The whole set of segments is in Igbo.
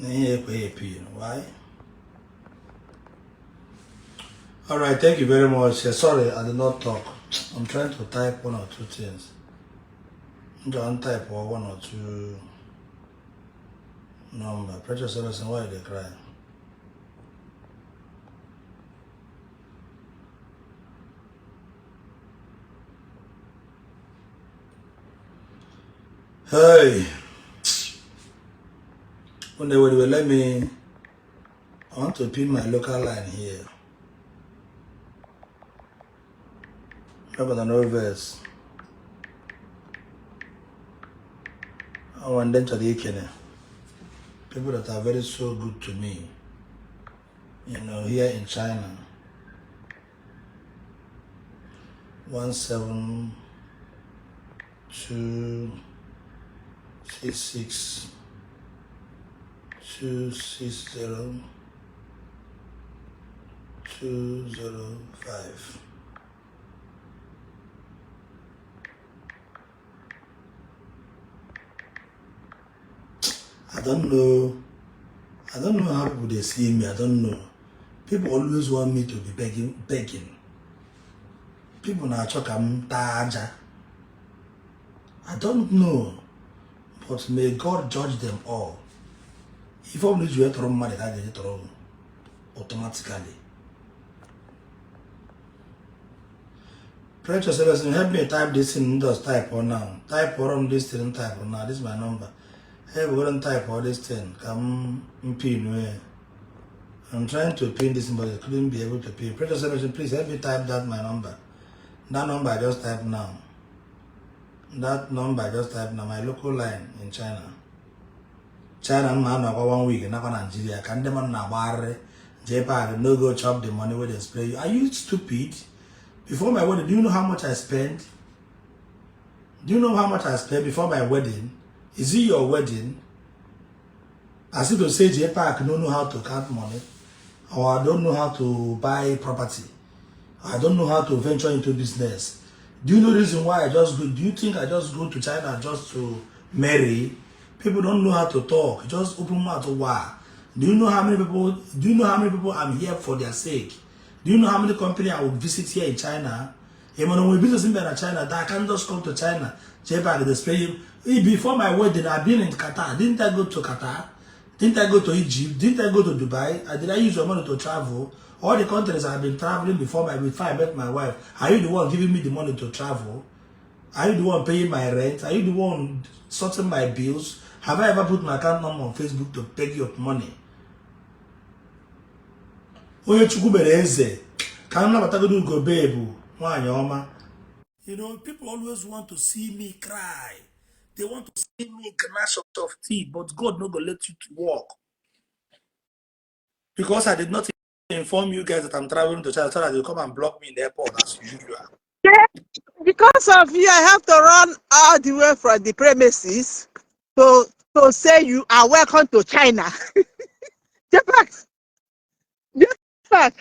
Na ihe ekweghị epin. Why? All right, thank you very much. Sorry, I did not talk. I'm trying to type one or two things. I'm trying to type one or two number. Precious Everson, why they cry? Hey, when they will let me, I want to pin my local line here. Remember the no verse. I want them to the people that are very so good to me, you know, here in China. 1 7 2 6 6 2 6 0 2 0 5. I don't know. I don't know how people they see me. I don't know. People always want me to be begging, begging. People na-achọ ka m taa aja. I don't know. But may God judge them all. Ife ọ bụla iji wee tọrọ mmadụ ka a ga-eji tọrọ automatically. Precious Everson, help me type this in. Just type on now. Type on this thing, type on now. This is my number. Hey, we're going to type all this thing. Come pin where. I'm trying to pin this, but I couldn't be able to pin. Precious Everson, please help me type that my number. That number I just typed now. That number I just typed now. My local line in China. China mma anọkwa 1 week nakwa Nigeria ka ndị mmadụ na-agbagharị JPAC no go chop the money wey dem spray you. Are you stupid? Before my wedding, do you know how much I spent? Do you know how much I spent before my wedding? Is it your wedding? As if to say JPAC don't know how to count money, or I don't know how to buy property. I don't know how to venture into business. Do you know the reason why I just go? Do you think I just go to China just to marry? People don't know how to talk. Just open mouth. Why? Do you know how many people? Do you know how many people I'm here for their sake? Do you know how many company I will visit here in China? Even when we business in China, that I can't just come to China. JPAC, they spray you. Before my wedding, I've been in Qatar. Didn't I go to Qatar? Didn't I go to Egypt? Didn't I go to Dubai? Did I use your money to travel? All the countries I've been traveling before I met my wife. Are you the one giving me the money to travel? Are you the one paying my rent? Are you the one sorting my bills? Have I ever put my account number on Facebook to beg you money? Onye Chukwu mere eze ka m nabatagodo Ugo babe nwaanyị ọma. You know, people always want to see me cry. They want to see me gnash of teeth, but God no go let you to walk. Because I did not inform you guys that I'm traveling to China, so that you come and block me in the airport as usual. Yeah, because of you, I have to run all the way from the premises to say you are welcome to China. JPAC, JPAC.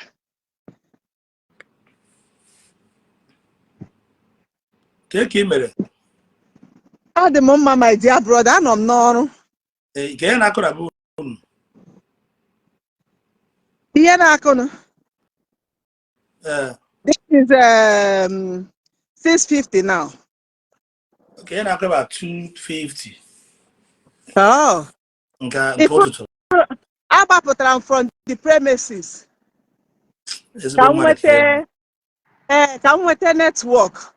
Ka ị mere? Ọ dị m mma, my dear brother, anọ m n'ọrụ. Ka ihe na-akụ na be unu? Ihe na-akụnụ. Ee. This is 6:50 now. Ka ihe na-akụ about 2:50. Oh. Nke ụtụtụ. Agbapụtara m from the premises. Ezigbo mmadụ ka ị bụ. Ee, ka m nweta network.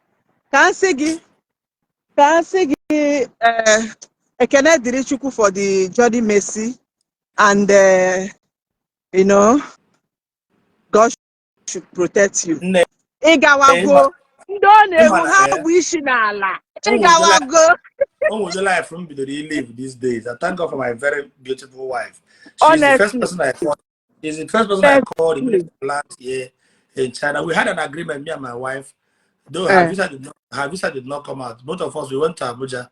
Ka m sị gị, ekene dịrị Chukwu for the journey mercy and you know, God should protect you. Nne, Ịgawago. Ndị ọ na-ewu ịma na ha bụ isi n'ala. O nwere Ịgawago. O nwere life m bidoro live these days. I thank God for my very beautiful wife. She's the first Honestly. person I called. She's the first person I called Honestly. immediately last year in China. We had an agreement, me and my wife. Though her visa did not come out. Both of us, we went to Abuja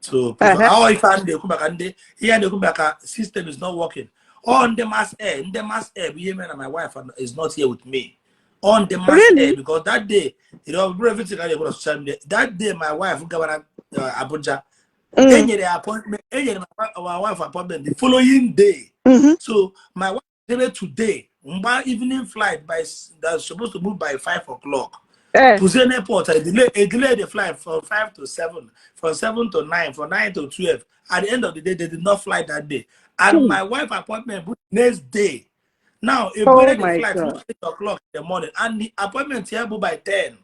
to prove how if I'm the here the Kumaka system is not working. On the mass air, in the mass air, me and my wife is not here with me. On the mass Really? air, because that day, you know, everything I was social media. That day, my wife got Abuja. Enyere ya appointment, enyere my wife appointment the following day. So my wife did today mgba evening flight by that's supposed to move by 5 o'clock. Puzie airport, I delay the flight from 5 to 7, from 7 to 9, from 9 to 12. At the end of the day, they did not fly that day. And my wife appointment booked next day. Now, if Oh the my flight God. 8 o'clock in the morning, and the appointment here by 10.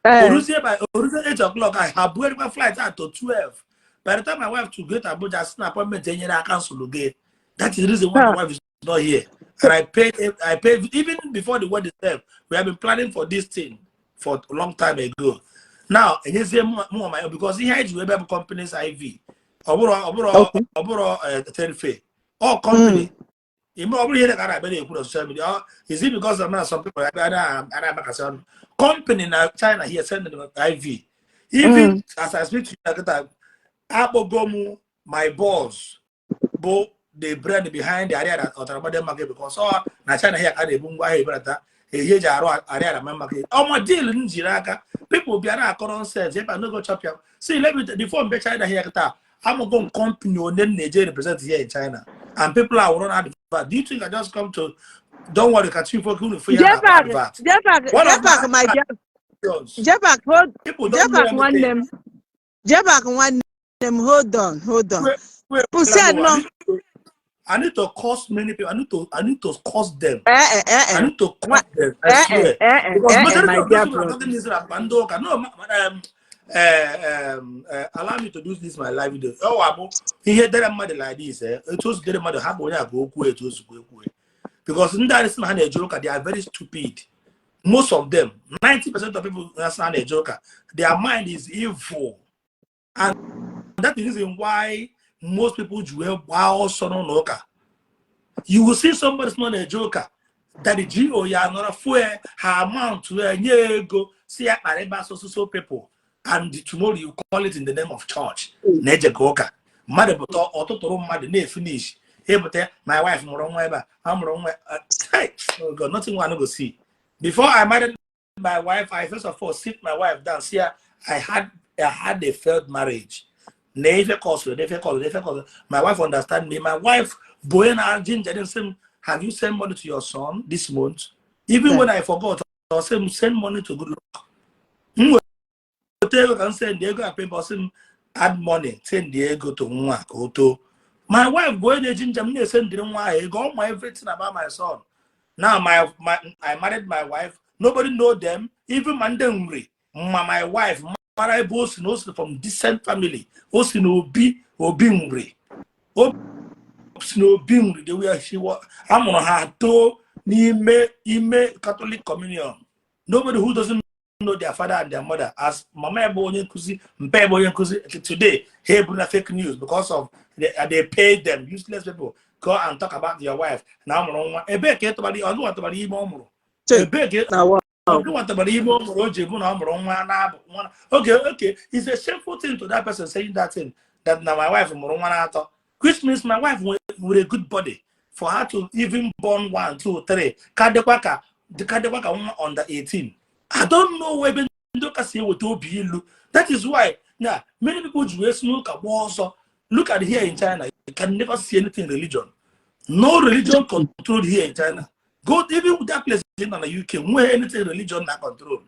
Oruzie by oruzie 8 o'clock, I have booked my flight at to 12. By the time my wife to get Abuja, seen appointment, I cancel again. That is the reason why my wife is not here. And I paid even before the wedding itself. We have been planning for this thing for a long time ago. Now, enyezie mụ my because ihe anyị ji wee bịa bụ company's IV. Ọ bụrụ ọ bụrụ telfe. All company. Ime ọ bụrụ ihe ka a na-abịa na-ekwu na social media. Is it because of now some people abịa na-agbakasị ọnụ? Company na China here send them IV. Even as I speak to you, kịta, akpọgo m my boss bụ the brand behind the Ariaria Ọtara Modern Market, because ọ na China here ka a na-ebu ngwa ahịa ebelata ehe eji arụ Ariaria Main Market. Ọma deal m jiri aka people bịa na-akọ nonsense ebe a no go chop ya. See, let me before mbe China here kịta, amụgo m company one m na-eje represent here in China and people are run advert. Do you think I just come to? Don't worry, ka chief unu fụ ya na Jebak, advert. Jebak, One of Jebak, my my dear, actions. Jebak, hold, People don't know Jebak, nwanne anything. m, Jebak, nwanne m, hold on, hold on. Wait, wait, Pussy I no, need to curse many people. I need to curse them. Eh, eh, eh, I eh, need to Nwa- curse them. I eh, eh, swear. eh, eh, Because eh, eh, majority my of dear those people are brother. talking this about Ụka. No, allow me to do this my live video. Oh, abo ihe dere mmadụ like this, eh? Etu o si dere mmadụ hapụ onye a ka o kwuo etu o si kwuo ekwuo. Because ndị a sị na ha na-eje ụka, they are very stupid. Most of them, 90% of people na sị na ha na-eje ụka, their mind is evil. And that is the reason why most people ji wee gbaa ọsọ n'ụlọ ụka. You will see somebody nọ na-eje ụka that the GO ya nọrọ fuel her amount wee nye ego si ya kparịba so so so people, and tomorrow you call it in the name of church na-eje ka ụka mmadụ pụta ọtụtụrụ mmadụ na-efinish ịpụta. My wife mụrụ nwa ebe a, ha mụrụ nwa. Hey, oh God, nothing one go see. Before I married my wife, I first of all sit my wife down, see her. I had a failed marriage. Na ife kọsụrụ, na ife kọsụrụ, na ife kọsụrụ. My wife understand me. My wife bụ onye na-ginger them, sị m, "Have you sent money to your son this month?" Even when I forgot, I sị m, "Send money to Good Luck." M weta ego ka m send ego a paper, sị m, "Add money, send ego to nwa ka o too." My wife bụ onye na-eji njem na-esendịrị nwa ahụ ego, all my everything about my son. Now my I married my wife, nobody know them, even ma ndị nri ma my wife mara ebe o si na o si from decent family, o si na obi nri, o si na obi nri. The way she was, a mụrụ ha too n'ime ime Catholic communion. Nobody who doesn't know their father and their mother, as mama ebe onye nkuzi, mpa ebe onye nkuzi. Today ha eburu na fake news because of they paid them, useless people, go and talk about your wife na ọ mụrụ nwa. Ebee ka ị tụbara ọgụnwa tụbara ime ọ mụrụ? Ebee ka Na wa. ọgụnwa tụbara ime ọ mụrụ o ji bụ na ọ mụrụ nwa na-abụ nwa? Okay, it's a shameful thing to that person saying that thing, that na my wife mụrụ nwa na-atọ, which means my wife nwere a good body for her to even born one, two, three, ka dịkwa ka nwa under 18. I don't know ebe ndị ụka si eweta obi ilu. That is why na many people ji wee si n'ụka gbaa ọsọ. Look at here in China, you can never see anything religion. No religion controlled here in China. Go even with that place in the UK, nwee anything religion na control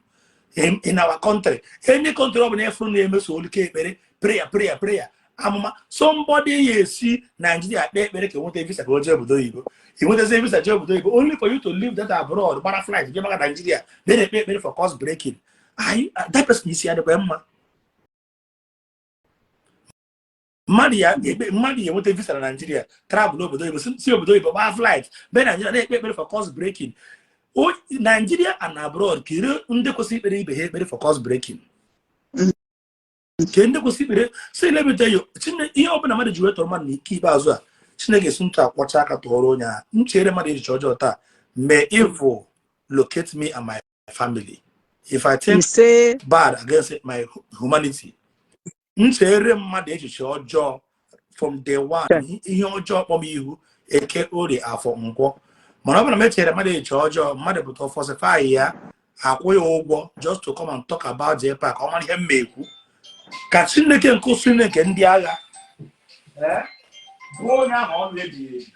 in our country. Any country ọ bụla efuru na-emeso oluke ekpere, prayer, prayer, prayer, amụma. Somebody ya esi Nigeria kpee ekpere ka enweta visa ka o jee obodo oyibo. Enwetazi visa jee obodo oyibo, only for you to leave that abroad, gbara flight jee maka Nigeria, then ekpe ekpere for curse breaking. That person isi adịkwa mma. Mmadụ ya ekpe, mmadụ ya enweta visa na Nigeria, travel obodo oyibo, si obodo oyibo gbaa flight bee Nigeria na-ekpe ekpere for curse breaking. Nigeria and abroad, kere ndị kwesịrị ikpere ibe ha ekpere for curse breaking, ke ndị kwesịrị ikpere? Si let me tell you, ihe ọbụla mmadụ ji wee tọrọ mmadụ n'ike ikpeazụ a, Chineke si ntụ akwọcha aka tụọrọ onye a. M chere mmadụ echiche ọjọọ taa, may evil locate me and my family if I think Ise. bad against my humanity. M chere mmadụ echiche ọjọọ from day one, ihe ọjọọ kpọm ihu Eke, Orie, Afọ, Nkwọ. Mana ọ bụrụ na m echere mmadụ echiche ọjọọ, mmadụ pụta falsify ya, akwụ ya ụgwọ just to come and talk about JPAC, ọ mara ihe m ma ekwu. Ka Chineke nke usuu nke ndị agha bụ onye ahụ ọnụ ebighị ebi.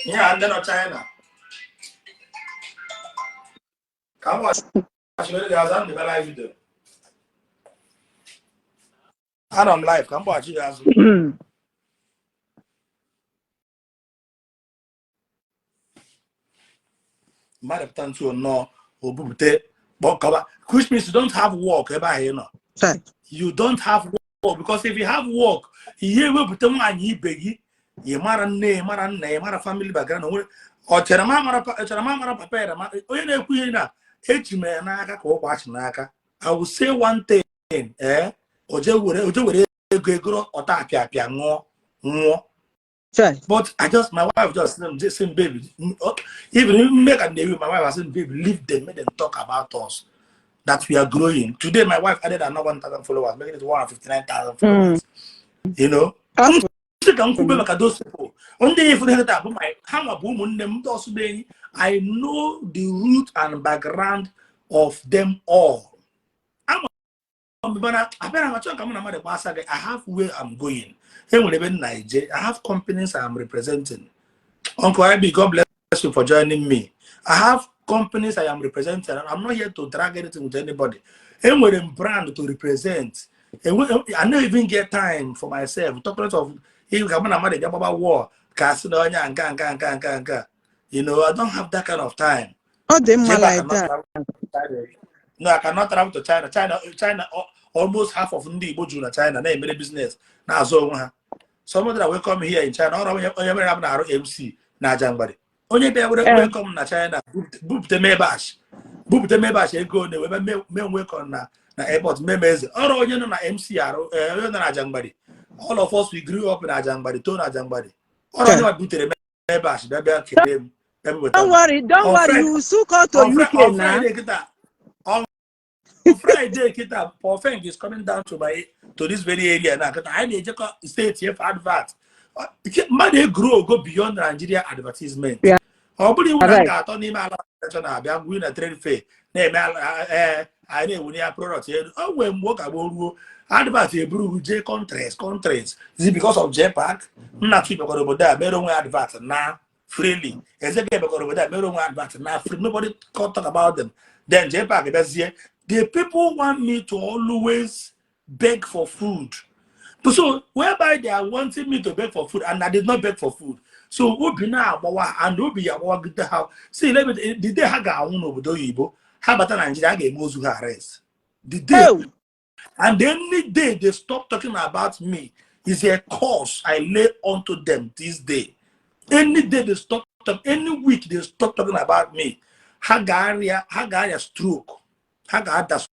Ihe a ndị nọ China ka m gbachigoro gị azụ, m na-eme live video, anọ m live, ka m gbaghachi gị azụ. Mmadụ pụta ntu nnọọ o bupụte kpọkọba, which means you don't have work ebe ahụ ị nọ. You don't have work, because if you have work, ihe ewepụta nwaanyị ibe gị, ị mara nne, ị mara nna, ị mara family background onwere ọ chere ma mara chere ma mara papa ya ma onye na-ekwu ihe na eji m ya n'aka ka ụkwa achị n'aka. I will say one thing, o je were ego egoro ọta apịa apịa ṅụọ nwụọ. But I just, my wife just say, "Baby," even make and my wife, I said, "Baby, leave them, make them talk about us, that we are growing." Today, my wife added another 1,000 followers, making it 159,000 followers. Sị ka m kwube maka those people. Ndị ifuru ha taa bụ my ha nwa bụ ụmụnne m ndị ọsụbe enyi. I know the root and background of them all. Mana abịara m achọ ka mụ na mmadụ gbasa gị. I have where I'm going. Enwere ebe m na-eje. I have companies I'm representing. Uncle IB, God bless you for joining me. I have companies I am representing, and I'm not here to drag anything with anybody. Enwere m brand to represent. I don't even get time for myself. Talk less of ka mụ na mmadụ bịa gbaba war ka asị na onye a nka nka nka nka nka. I don't have that kind of time. Ọ dị mma Jeba like cannot that. travel to China. No, I cannot travel to China. China, almost half of ndị Igbo juru na China na-emere business, na-azụ onwe ha. Somebody that welcome here in China, ọrụ onye mere m na-arụ MC na Ajangbadi. Onye bịa were welcome na China, bupute Maybach. Bupute Maybach ego na-ewebe mee welcome na airport mee eze. Ọrụ onye nọ na MC arụ, onye nọ na Ajangbadi. All of us, we grew up in Ajangbadi, too na Ajangbadi. Ọrụ onye nwa butere Maybach bịa kelee m. Bịa weta Don't m. worry, don't On worry. Friday, You will soon come to UK on now. Friday, kita, on Friday, kita, Paul Feng is coming down to this very area now. Kita, anyị na-ejekọ steeti efe advert. Mmadụ e-grow go beyond Nigeria advertisement. Ọ bụrụ iwu na m ga-atọ n'ime ala na-abịa ngwa na trade fair na-eme ee anyị na-ewunye ya product elu. O nwere mgbe ọ ga-agba ruo advert eburu jee countries is it because of JPAC. Nna tu mekwara obodo a mere onwe advert na freely. Ezeke mekwara obodo a mere onwe advert na free. Nobody can talk about them. Then JPAC bịazie, the people want me to always beg for food. So whereby they are wanting me to beg for food, and I did not beg for food. So obi na-agbawa and obi ya agbawagide ha. See, let me, the day ha ga-anwụ n'obodo oyibo, ha bata Nigeria, a ga-eme ozu ha arrest. The day Oh, and any day they stop talking about me is a curse I lay onto them this day. Any day they stop talking, any week they stop talking about me, ha ga-arịa stroke, ha ga-ada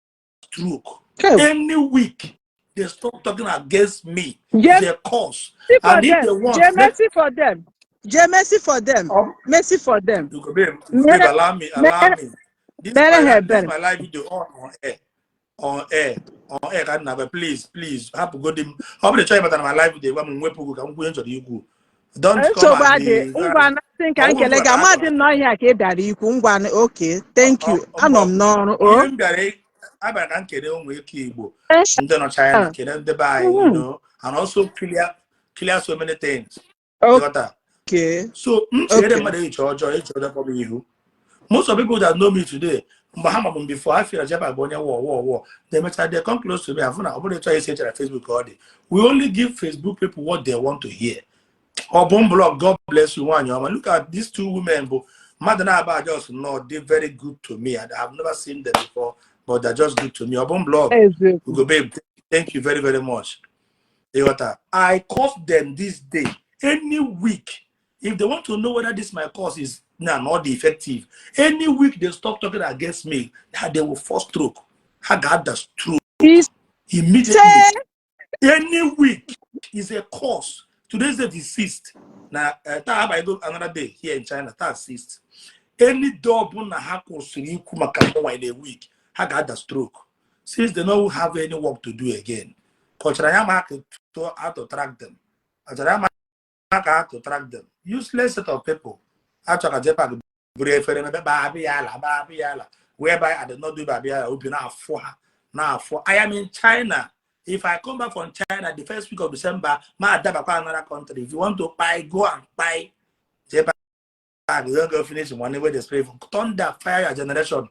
stroke. Oh. Any week they stop talking against me Jee is a curse. mercy for And if them. they want, Jee let mercy for them. Jee mercy for them. Mercy for them. You go, babe, Mere babe, allow me, allow mere me. This mere my ha this ebere. my live video on air, on air, on air. Ka nna, please, please, hapụ godi m. Ọ bụrụ chọọ ịbata na my live video, gwa m nwepụ gị ka m kwuo ihe m chọrọ ikwu. Don't come Nsogbu and adị. be Ngwa na sị ka ọwụ nkele ngwa gị ka a amadị gwara. m n'ọhịa ka ị bịara ikwu. Ngwa, okay, thank you. Anọ m n'ọrụ Ihe o. m bịara abịara ka m kene ụmụ eke Igbo ndị nọ China, kene ndị be anyị, and also clear so many things. Ịghọta? Okay. So m chere mmadụ echiche ọjọọ, echiche ọjọọ kpọrọ ihu. Most of people that know me today, mgbe ha mabụ m before, ha feel Jeba bụ onye wọ wọ wọ. They mecha, they come close to me, afụ na ọ bụrụ etu anyị si echere Facebook ka ọ dị. We only give Facebook people what they want to hear. Ọ bụ m blog. God bless you, nwaanyị ọma. Look at these two women bụ mmadụ na-aba just no dey very good to me. I have never seen them before, but they're just good to me. Ọ bụ m blog. Eziokwu. Ugo babe, thank you very very much. Ịghọta? I curse them this day. Any week, if they want to know whether this my curse is now not effective, any week they stop talking against me, they will first stroke. Ha ga-ada stroke Ise. immediately. Any week is a curse. Today's date is sixth. Now, taa abaghị another day here in China, taa sixth. Any day ọbụla ha kwụsịrị ikwu maka mụnwa in a week, ha ga-ada stroke. Since they don't have any work to do again. Kọchara ya ma to how to track them. Kọchara ya ma ka how to track them. Useless set of people. Achọ ka JPAC buru efere mebe babi ya ala babi ya ala. Whereby I did not do babi ya ala, obi na-afụ ha. Na-afọ I am in China. If I come back from China the first week of December, ma adabakwa another country. If you want to buy, go and buy. Back, you don't go finish money where they spray for thunder fire your generation.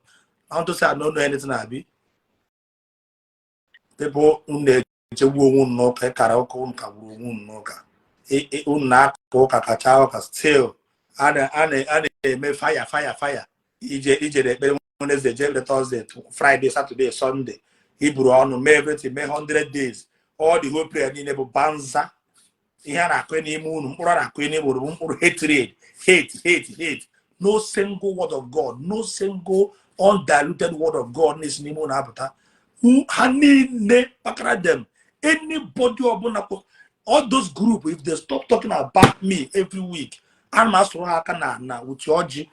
I want to say I don't know anything, abi. People na-echegbu onwe unu n'ụka, ịkara ụka unu kagburu onwe unu n'ụka. Unu na-aka ụka kacha ụka, still a na-eme fire fire fire. Ije ijere ekpere Wednesday, jee ekpere Thursday, Friday, Saturday, Sunday, iburu ọnụ mee everything, mee 100 days, all the whole prayer niile bụ banza. Ihe a na-akụ n'ime unu, mkpụrụ a na-akụ n'ime unu bụ mkpụrụ hatred, hate, hate, hate. No single word of God, no single undiluted word of God na-esi n'ime unu apụta. Ha niile kpakara them. Anybody ọbụla, all those group, if they stop talking about me every week, ana m asụrụ ha aka na uche ọjị.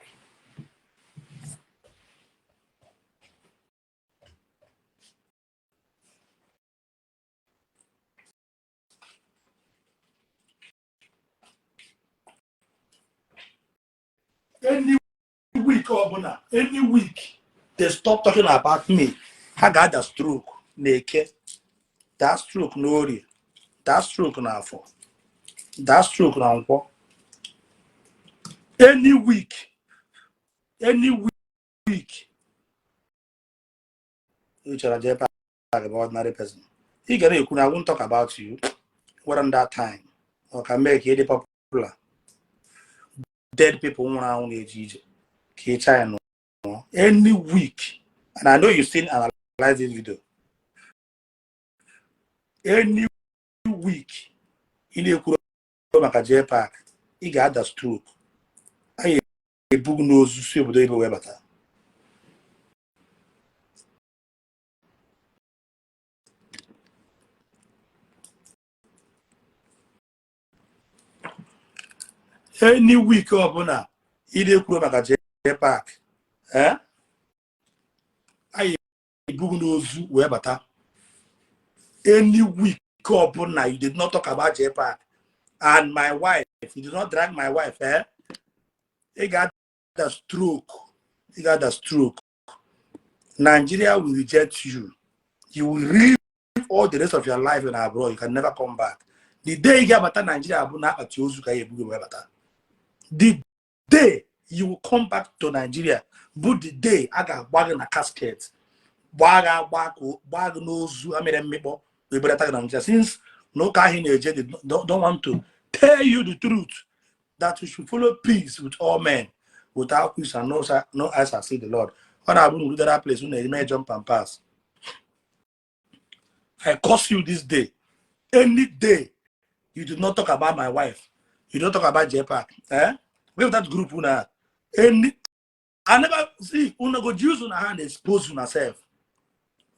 Any week ọbụla, any week they stop talking about me, ha ga-ada stroke na Eke, daa stroke na Orie, daa stroke na Afọ, daa stroke na Nkwọ. Any week, any week ị chọrọ jee park bụ ordinary person, ị ga na-ekwu na I won't talk about you when that time ọ ka mee ka ị dị popular. Dead people nwụrụ anwụ na-eje ije ka ị china nụọ. Any week, and I know you still analyze this video, any week ị na-ekwuru maka J Park, ị ga-ada stroke, anyị ebugu n'ozu si obodo ibe wee bata. Any week ọbụla ị na-ekwuru maka J Park, anyị ebugu n'ozu wee bata. Any week ọbụla you did not talk about J Park and my wife, you did not drag my wife, ị ga-ada stroke, ị ga-ada stroke. Nigeria will reject you. You will live all the rest of your life in abroad. You can never come back. The day ị ga-abata Nigeria bụ na akpati ozu ka ya ebugo wee bata. The day you will come back to Nigeria bụ the day a ga-agba gị na casket, gbaa gị agba, gbaa gị n'ozu amịrị mmikpọ wee belata gị na Nigeria. Since na ụka ahụ na-eje, they don't want to tell you the truth that you should follow peace with all men, without peace and no eyes shall see the Lord. Ọ na-abụ na that place unu eme jump and pass. I curse you this day. Any day you do not talk about my wife, you don't talk about J Park, eh? With that group una, any I never see una go use una hand expose una self.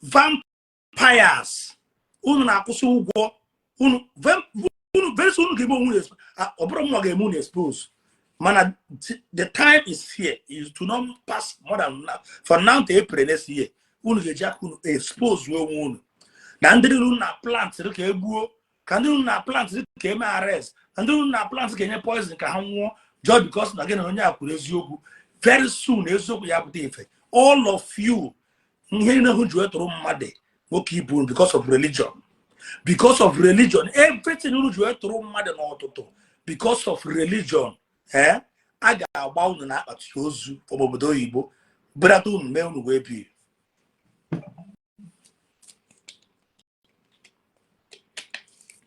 Vampires. Unu na-akwụsị ụgwọ. Unu unu very soon ga-eme onwe unu, ọ bụrụ mma ga-eme unu expose. Mana the time is here. Is to not pass more than now. For now to April next year. Unu ga-eji aka unu expose onwe unu. Na ndị unu na plant ka egbuo, ka ndị unu na plant ka eme arrest, na ndị unu na plant ka enye poison ka ha nwụọ, just because na gị na onye a kwuru eziokwu. Very soon eziokwu ya pụta ife. All of you, ihe niile hụ ji wee tụrụ mmadụ nwoke ibu because of religion, because of religion, everything unu ji wee tụrụ mmadụ n'ọtụtụ because of religion, a ga-agba unu na akpati ozu obodo oyibo belata unu mee unu wee bie.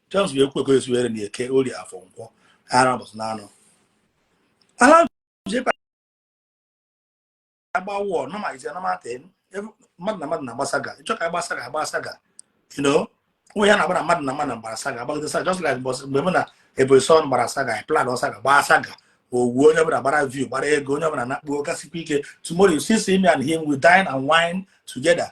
Jones bụ ekwu esi were na Eke, Orie, Afọ, Nkwọ, ara ụbọchị na anọ ala ji agba wọ normal is a normal thing. Mmadụ na mmadụ na-agba saga, ịchọ ka agba saga, agba saga, you know onwe ya na-agba na mmadụ na mmadụ gbara saga, agbagide saga, just like mgbe mụ na Ebonyi Son gbara saga, plan saga, gbaa saga, owu onye ọbụla gbara view, gbara ego, onye ọbụla na-akpụ gasikwa ike. Tomorrow you see me and him, we dine and wine together.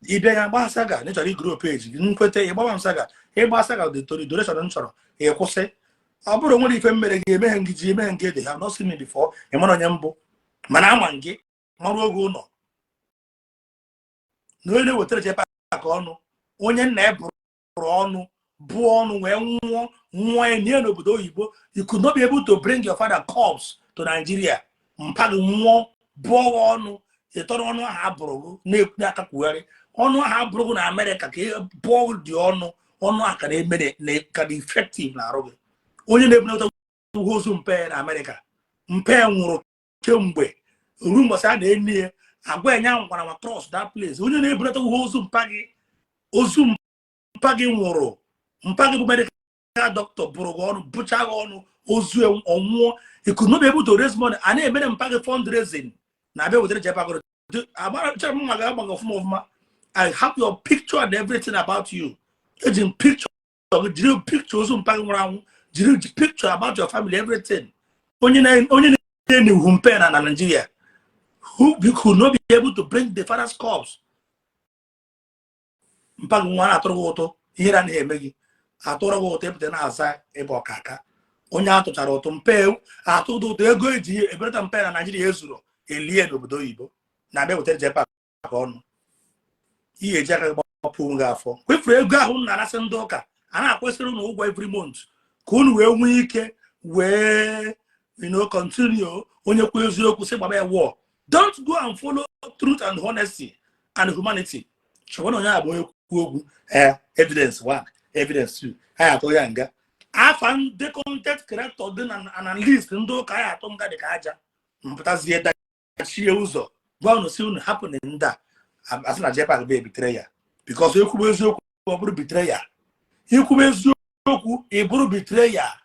Ịbịa ya gbaa saga na ị chọrọ igrow page gị, nkwete ịgbawa m saga, ịgba saga dị tori duration m chọrọ ịkwụsị. Ọ bụrụ nwere ife mmere gị, emeghe gị ji emeghe gị ede, have not seen me before. Ị mara onye mbụ, mana ama gị mara oge ụlọ na onye na-ewetara J Park ọnụ, onye nna ya bụrụ ọnụ bụọ ọnụ wee nwụọ nwụọ ya nie n'obodo oyibo. You could not be able to bring your father corpse to Nigeria. Mpa gị nwụọ bụọ ọnụ Ịtọrọ ọnụ ahụ abụrụ gị na-ekwu na-akakwugharị ọnụ ahụ abụrụ gị na Amerịka ka bụọ dị ọnụ ọnụ a ka na-eme ka dị effective na arụ gị. Onye na-ebunata ozu mpe na Amerịka, mpe nwụrụ kemgbe ruo mbọsị a na-eni ya, agwa enye nkwara ma cross that place. Onye na-ebunata ozu mpa gị, ozu mpa gị nwụrụ, mpa gị bụ medical doctor, bụrụ gị ọnụ, bụcha gị ọnụ, ozu ọnwụọ, you could not be able to raise money. A na-emere mpa gị fundraising na-abịa wetara jepagoro agbara chere mma gị agbaghị ọfụma ọfụma. I have your picture and everything about you. Eji m picture gị, jiri picture ozu mpa gị nwụrụ anwụ, jiri picture about your family, everything. Onye na-enihu mpe na Nigeria who could not be able to bring the father's corpse. Mpa gị nwa na-atụrụ gị ụtụ, ihere anaghị eme gị, atụrụ gị ụtụ, ịpụta na-aza ịba ọkaka. Onye atụchara ụtụ mpe atụ ụtụ, ego eji ebelata mpe na Naijiria ezuru elie n'obodo oyibo na-abịa wetara JPAC ọnụ ihe eji aka gbapụ onwe gị afọ. Kwefuru ego ahụ m na-anasị ndị ụka a na-akwesịrị unu ụgwọ every month ka unu wee nwee ike wee continue. Onye kwu eziokwu sị gbaba ya war. Don't go and follow truth and honesty and humanity. Chọwa na onye a bụ onye kwu okwu, ee, evidence one, evidence two, anyị atụ ya nga. Afa ndị content creator dị na analyst ndị ụka anyị atụ nga dị ka aja mpụtazie dachie ụzọ gwa unu si unu hapụ na ndị a asị na JPAC bụ ebitere ya, because ekwube eziokwu ọ bụrụ betrayer, ikwube eziokwu ị bụrụ betrayer.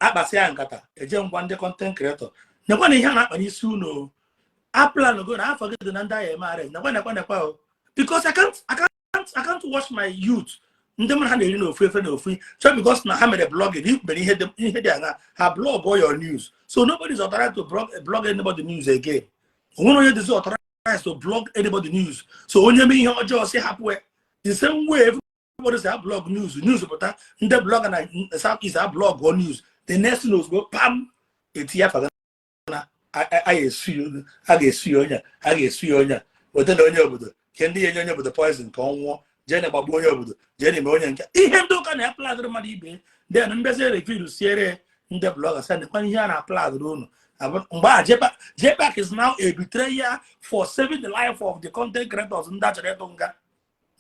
Akpasị ya nkata eje ngwa ndị content creator nekwa na ihe a na-akpa n'isi unu aplan go na afọ gị dị na ndị agha eme arrest, nekwa nekwa nekwa o, because I can't watch my youth, ndị mmadụ ha na-eri n'ofu efe n'ofu chọ, because na ha mere blogging mere ihe dị aṅa ha blog all your news. So nobody is authorized to blog anybody news again. Onwere onye dịzi authorized to blog anybody news. So onye mee ihe ọjọọ si hapụ ya. The same way everybody say blog news, news pụta, ndị blogger na South East ha blog or news, the next thing ozugbo pam etinye afa na a ga-esu ya onye a ga-esu ya onye a weta na onye obodo ke ndị ya enye onye obodo poison ka ọ nwụọ, jee na gbagbuo onye obodo, jee na eme onye nke ihe ndị ụka na-apladụrụ mmadụ ibe. Then mbezi refill siere ndị blogger sị nekwa ihe a na-apladụrụ unu mgbe a JPAC is now a betrayer for saving the life of the content creators ndị achọrọ ịtụ nga.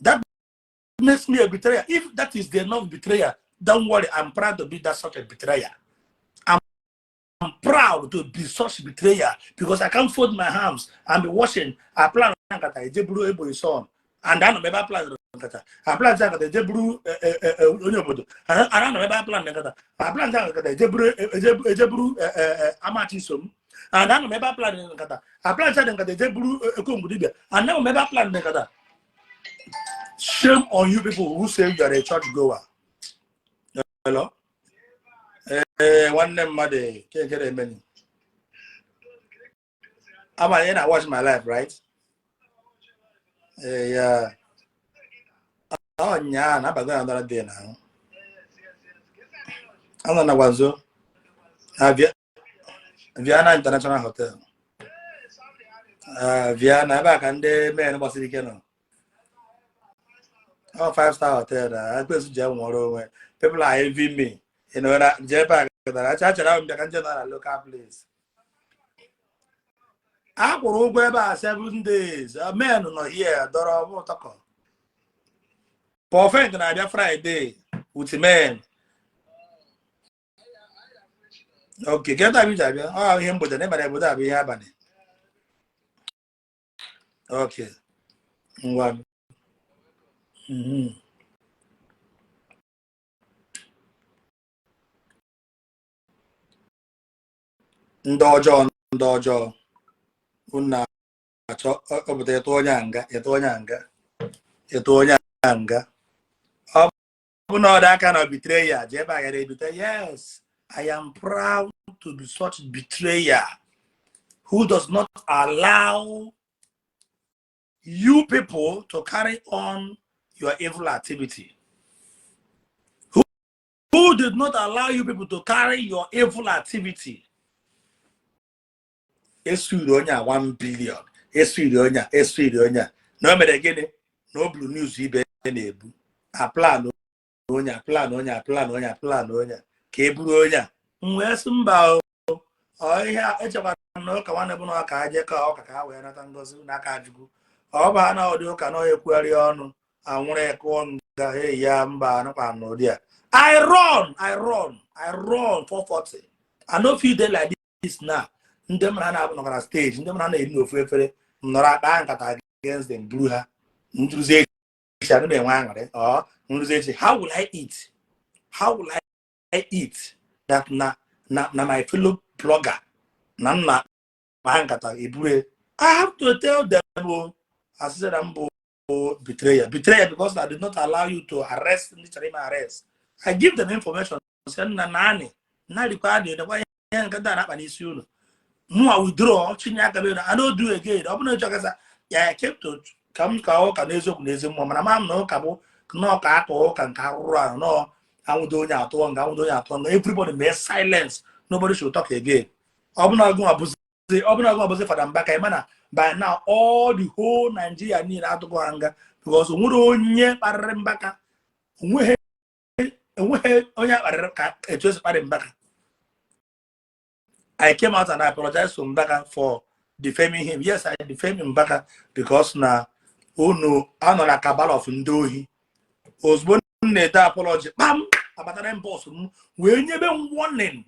That makes me a betrayer. If that is the enough betrayer, don't worry, I'm proud to be that such a betrayer. I'm proud to be such betrayer because I can't fold my hands and be watching. I plan nkata eje buru Ebonyi son and anọ m ebe a plan nkata, a plan nkata eje buru onye obodo, and anọ m ebe a plan nkata, a plan nkata eje buru Amachi som, and anọ m ebe a plan nkata, a plan nkata eje buru Ekongwu dibia, and anọ m ebe a plan nkata. Shame on you people who say you are a church goer. Hello? Ee, nwanne mmadụ kekere emeni. Ama ị na watch my life, right? Ee, ya. Ọ nyaa na abago na another day na. Anọ na Gwanzo. Na Vienna International Hotel. Vienna ebe a ka ndị men gbasiri ike nọ. Ọ 5-star hotel na ekwensu ji nwụrụ onwe. People are envy me. You know na JPAC gara acha achara m bịa ka nje nọ na local place. A kwụrụ ụgwọ ebe a 7 days. Men nọ here dọrọ ụtọkọ. Perfect na-abịa Friday with men. Okay, get up abịa. Ọ ihe mgbede na ịbara obodo abụ ihe abalị. Okay. Ngwa. Ndị ọjọọ, ndị ọjọọ unu na-achọ ọpụta ịtụ onye a nga, ịtụ onye a nga, ịtụ onye a nga. Ọ bụ na ọ dị aka na betrayer jee ebe a gara ebite. Yes, I am proud to be such betrayer who does not allow you people to carry on your evil activity. Who did not allow you people to carry your evil activity? Esuri onye a 1 billion, esuri onye a, esuri onye a. Na o mere gịnị? Na o buru news ibe na-ebu. A plan onye a, plan onye a, plan onye a, plan onye a, ka e buru onye a. M wee sị mba o, Ọ ihe a echekwara m na ụka nwanne bụ na ọka aje ka ọka ka ha wee nata ngozi n'aka Chukwu. Ọ bụ ha na ụdị ụka na ekwugharị ọnụ anwụrụ ekụọ nga hey ya mba anụkwa n'ụdị a. I run, I run, I run 440. I no fit dey like this now. Ndị mara na nọkara stage, ndị mara na-eri n'ofu efere, m nọrọ akpa nkata against them, buru ha nruzi echi anụ na-enwe aṅụrị. Ọ nruzi echi, how will I eat? How will I eat that na my fellow blogger na m na-akpa nkata eburu? I have to tell them o asịsị na m bụ betrayer, betrayer, because I did not allow you to arrest ndị chọrọ ime arrest. I give them information, sị nna naanị narikwa adị nekwa ihe nke ndị a na-akpa n'isi unu. Mụa withdraw chinye aka m. I no do again. Ọ bụrụ na ịchọ kasa ya kept ka m ka ụka n'eziokwu na ezi mmụọ, mana ma m na ụka bụ nọọ ka aka ụka nke arụrụ ahụ nọọ anwụdo onye atụọ nga, anwụdo onye atụọ nga. Everybody mee silence, nobody should talk again. Ọ bụrụ na ọgụ abụzi, ọ bụrụ na ọgụ abụzi Fada Mbaka, ịma na by now all the whole Nigeria niile atụgo ha nga, because onwere onye kparịrị Mbaka, enweghị onye akparịrị ka etu esi kparị Mbaka. I came out and I apologized to Mbaka for defaming him. Yes, I defamed Mbaka because na unu anọ na cabal of ndị ohi. Ozugbo m na-ede apology, kpam, abatara boss m wee nyebe m warning.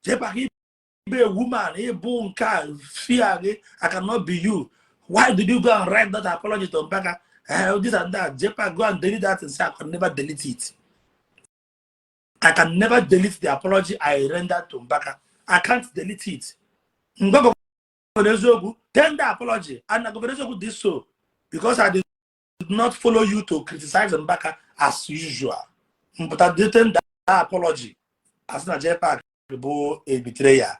Jebaka ibe woman ịbụ nke a fear gị, I cannot be you. Why did you go and write that apology to Mbaka? This and that. Jepa, go and delete that and say I can never delete it. I can never delete the apology I rendered to Mbaka. I can't delete it. Ngwa Governor Eziokwu, tender apology. And Governor Eziokwu did so because I did not follow you to criticize Mbaka as usual. But I did tender apology. As na JPAC bụ a betrayer.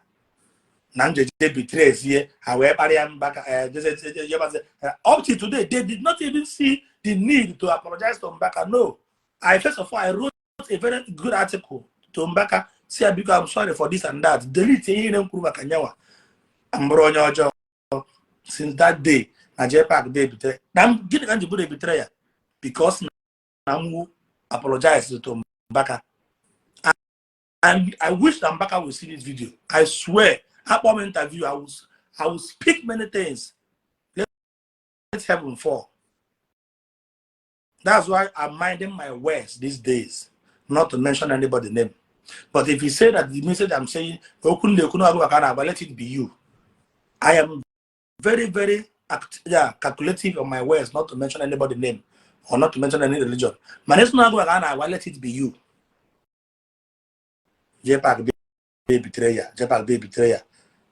Na njeje betray zie ha wee kparịa Mbaka. Up to today, they did not even see the need to apologize to Mbaka. No. I first of all, I wrote a very good article to Mbaka. Say, because I'm sorry for this and that. Delete ihe m kwuru maka nyanwa. M bụrụ onye ọjọọ. Since that day, na JPAC dey betray. Na gịnị ka m ji bụrụ a betrayer? Because na m apologize to Mbaka. And I wish that Mbaka will see this video. I swear, akpọ m interview, I will speak many things. Let heaven fall. That's why I'm minding my words these days, not to mention anybody name. But if you say that the message I'm saying, let it be you. I am very, very yeah, calculative on my words, not to mention anybody name or not to mention any religion. Man, it's not going to let it be you. JPAC be betrayer, JPAC be betrayer,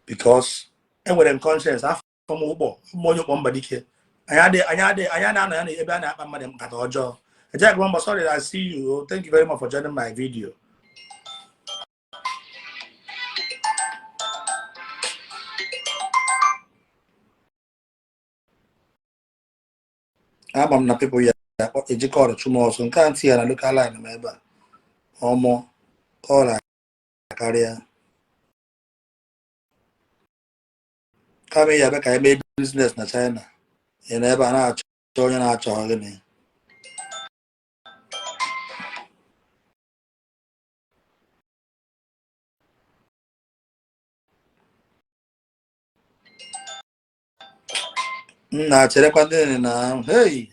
because enwere m conscience afọ m ụkpọ m onye ụkpọ mba dike. Anyị na-anọ ya na ebe a na-akpa mmadụ nkata ọjọọ. Jack Wamba, sorry, I see you. Thank you very much for joining my video. Ama m na people ya eji call chụm ọsọ nke a ntị ya na local line m ebe a ọmụ call karịa kama ya bịa ka anyị mee business na China. Ị na ebe a na-achọ onye na-achọ gịnị? M na-acherekwa ndị na hey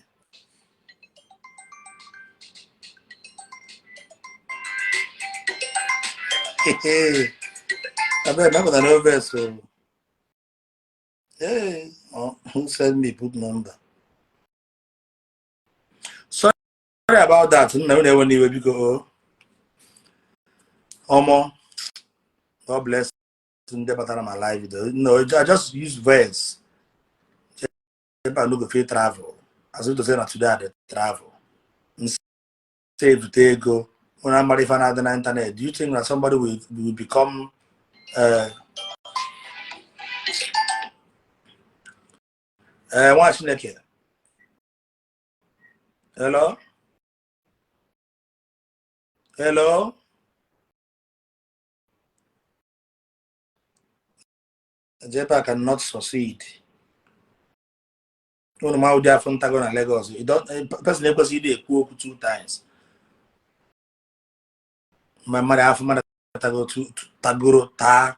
hey, abeg, make una no vex o. Hey, oh, who send me put number? Sorry about that. Nna unu ewe n'iwe biko o. Omo, God bless ndị batara ma live video. No, I just use verse. Ebe I no go fit travel. As if to say na today I dey travel. Save ego. Unu amara ife na-adị na internet. Do you think that somebody will become nwa Chineke? Hello? Hello? JPAC cannot succeed. Unu ma ụdị afọ ntago na Lagos. You don't, person ekwesịghị ịdị ekwu okwu two times. Ma mmadụ afọ mmadụ tago tagoro taa.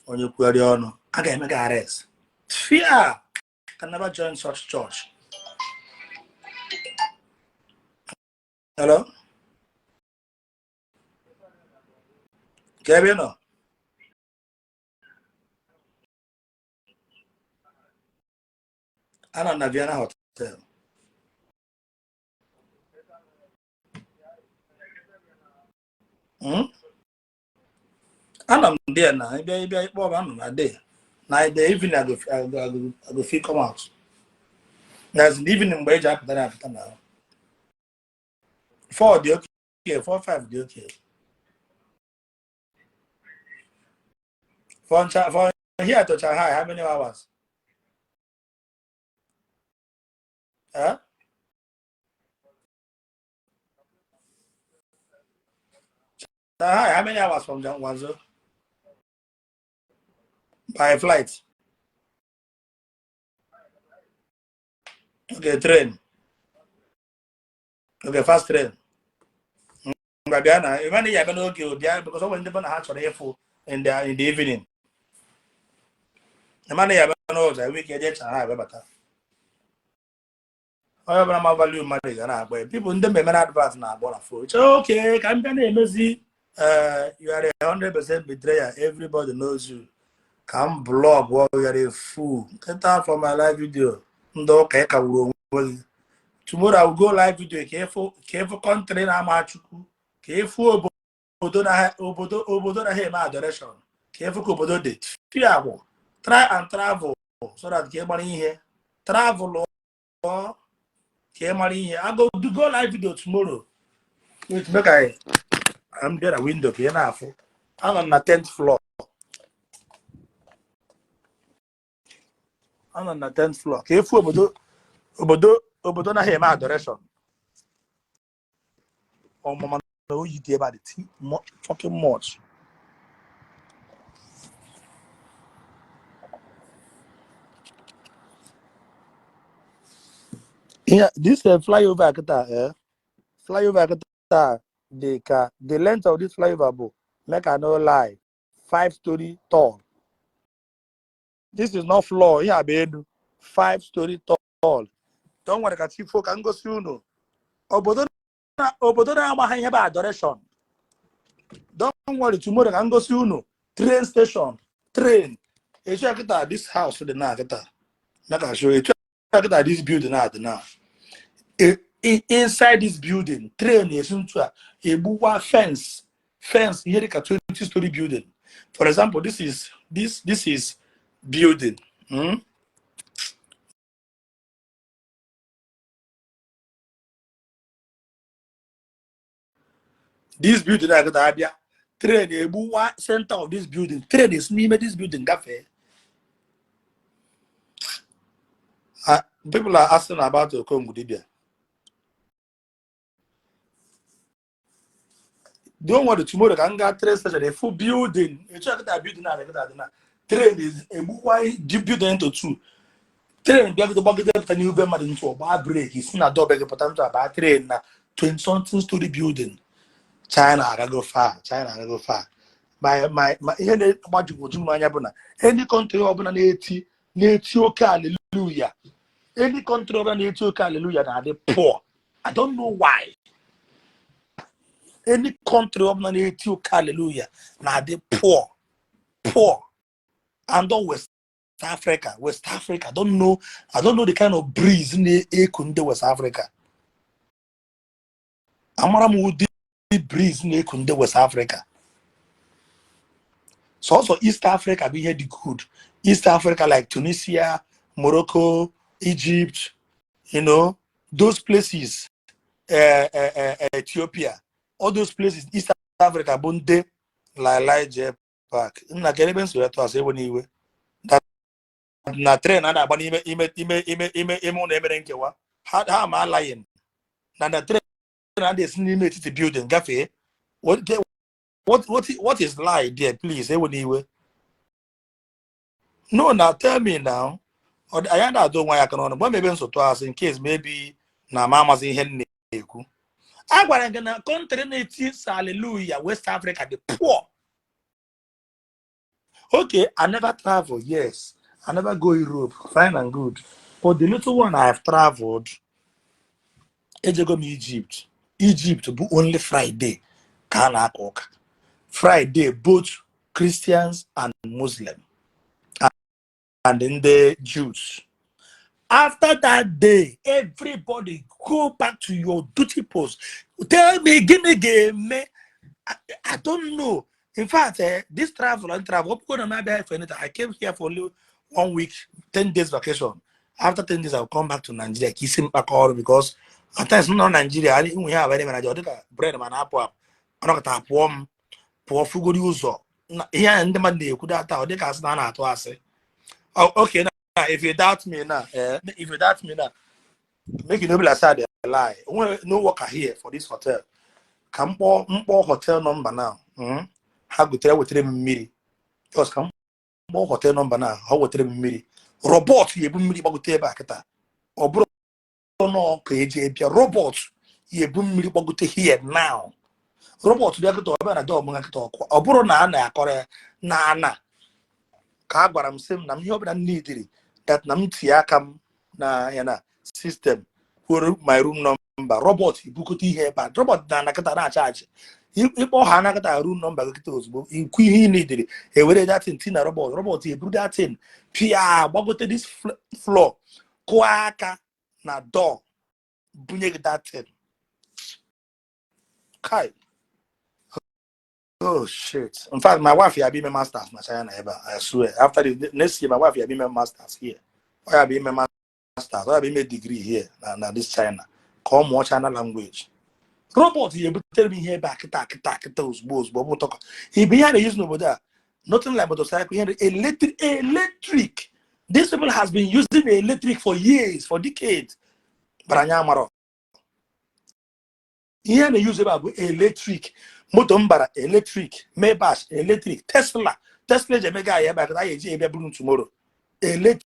Onye kwugharị ọnụ, a ga-eme gị arrest. Fear can never join such church. Hello, ka ebe ị nọ? Anọ m na Vienna Hotel. Anọ m there na ịbịa ịbịa ịkpọ m, anọ na there na the evening. I go fit come out. That's in the evening, mgbe eji apụta na apụta na 4 dị okay, 4 5 dị okay. From here to Shanghai, how many hours? Huh? Shanghai, how many hours from Guangzhou? By flight? Okay, train. Okay, fast train. Ngwa, bịa na ebe na ya abịa n'oge o, bịa, because ọ nwere ndị bụ na ha chọrọ ịfụ in the evening. Ebe na ya abịa n'ụzọ, enwe ike jee Shanghai bịabata. Onye ọbụla ma value mmadụ ga na-akpọ ya. People ndị mmemme na advert na-akpọ na phone. Chọọ oke ka m bịa na-emezi. You are a 100% betrayer. Everybody knows you. Ka m blog, you are a fool. Get out from my live video. Ndị ụka, ị kagburu onwe gị. Tomorrow I will go live video ka ịfụ country na-ama Chukwu, ka ịfụ obodo na obodo na ha eme adoration, ka ịfụ ka obodo dị fiagwụ. Try and travel so that ka ị mara ihe. Travel ka ị mara ihe. I go do go live video tomorrow. Wait, make I I'm there at window ka ị na-afụ. Anọ m na 10th floor. Anọ m na 10th floor ka ịfụ obodo naghị eme adoration. Ọmụma na oyi dị ebe a dị too fucking much. Yeah, this flyover kịta, flyover kịta dị ka the length of this flyover bụ, make I no lie, 5 story tall. This is not floor, ihe a bụ elu, 5 story tall. Don't worry, ka chi fo ka m gosi unu obodo na obodo na-amaghị ihe bụ adoration. Don't worry, tomorrow ka m gosi unu train station, train etu a kịta. This house dị na kịta, make I show etu a kịta. This building na dị na inside this building, train esi ntu a egbuwa fence, ihe dịka 20-story building. For example, this is building. This building a kịta abịa, train egbuwa center of this building, train esi n'ime this building gafee. People are asking about Okongwu Dibia. Don't worry, tomorrow ka m gaa train station, a full building. Etu a kịta building a kịta dị na train is egbukwa the building into two. Train bịagide gbagide pụta n'ihu be mmadụ ntụ, gbaa brake, si na dọbe gị pụta ntụ abaa train na 20 something story building. China agago far, China agago far. My ihe na-agbajugwoju m anya bụ na any country ọbụla na-eti oke hallelujah, any country ọbụla na-eti oke hallelujah na-adị poor. I don't know why. Any country ọbụla na-eti oke hallelujah na-adị poor, poor. And all West Africa, West Africa, I don't know the kind of breeze na-eku ndị West Africa. Amara m ụdị breeze na-eku ndị West Africa. Sọsọ East Africa bụ ihe dị good. East Africa like Tunisia, Morocco, Egypt, those places, Ethiopia, all those places, East Africa bụ ndị Lai J Park. Nna, kedu ebe nsogbu atụ asị ewe n'iwe na train a na-agba n'ime ime ụlọ emere nkewa ha ma alaghị na train a na-esi n'ime etiti building gafee. What is lie there, please? Ewe n'iwe. No, now tell me now. Anyị na-adọ onwe ya aka n'ọnụ. Gwa m ebe nsụtụ asị, in case maybe na ma amazi ihe m na-ekwu. A gwara gị na country na-eti hallelujah, West Africa, the poor. Okay, I never travel, yes. I never go Europe, fine and good. But the little one I have traveled, ejego m Egypt. Egypt bụ only Friday ka a na-aka ụka. Friday, both Christians and Muslim and ndị Jews. After that day, everybody go back to your duty post. Tell me, gịnị ga-eme? I don't know. In fact, this travel and travel, for anything. I came here for only one week, 10 days vacation. After 10 days, I'll come back to Nigeria. Ka isi m kpakọ ọrụ because at times m nọ Nigeria, I nwe ihe abịa manager, ọ dịka bread ma na-apụ apụ. Ọnọkọta pụọ m pụọ fugori ụzọ. Ihe a ndị mmadụ na-ekwu data, ọ dịka asị na a na-atụ asị. Oh, okay, now if you doubt me now, if you doubt me now, make you no be like say I dey lie. No worker here for this hotel. Ka m kpọọ mkpọọ hotel number now. Ha gotere wetere m mmiri. Just ka m kpọọ hotel number now, ha wetere m mmiri. Robot ya ebu mmiri gbagote ebe a kịta. Ọ bụrụ nọọ ka eji bịa, robot ya ebu mmiri gbagote here now. Robot bịa kịta, ọ bịa na door m kịta ọkụ. Ọ bụrụ na a na-akọrọ ya na ana ka a gwara m, sị m na m ihe ọbụla m nidiri that na m tinye aka m na ya na system, kwuru my room number, robot ebukọta ihe ebe a. Robot na anakịta na-achaji ịkpọ ha anakịta room number gị kịta ozugbo, ikwu ihe ị nidiri, ewere that thing na robot, robot eburu that thing pịa gbagote this floor, kụọ aka na door, bunye gị that thing. Kai, oh shit. In fact, my wife ya be my masters na China ebe a. I swear. After the next year, my wife ya be my masters here. Ọ ya be my masters. Ọ ya be my degree here na this China. Ka ọ mụọ China language. Robot ya ebutere m ihe ebe a kịta kịta kịta, ozugbo ozugbo. Ọ bụ ụtọkọ. Ibe ihe a na-use n'obodo a, nothing like motorcycle. Ihe electric, electric. These people has been using electric for years, for decades. But anyị amarọ. Ihe a na-use ebe a bụ electric. Moto m bara electric, Maybach electric, Tesla. Tesla eji emega anyị ebe a, anyị eji ebịa buru tomorrow. Electric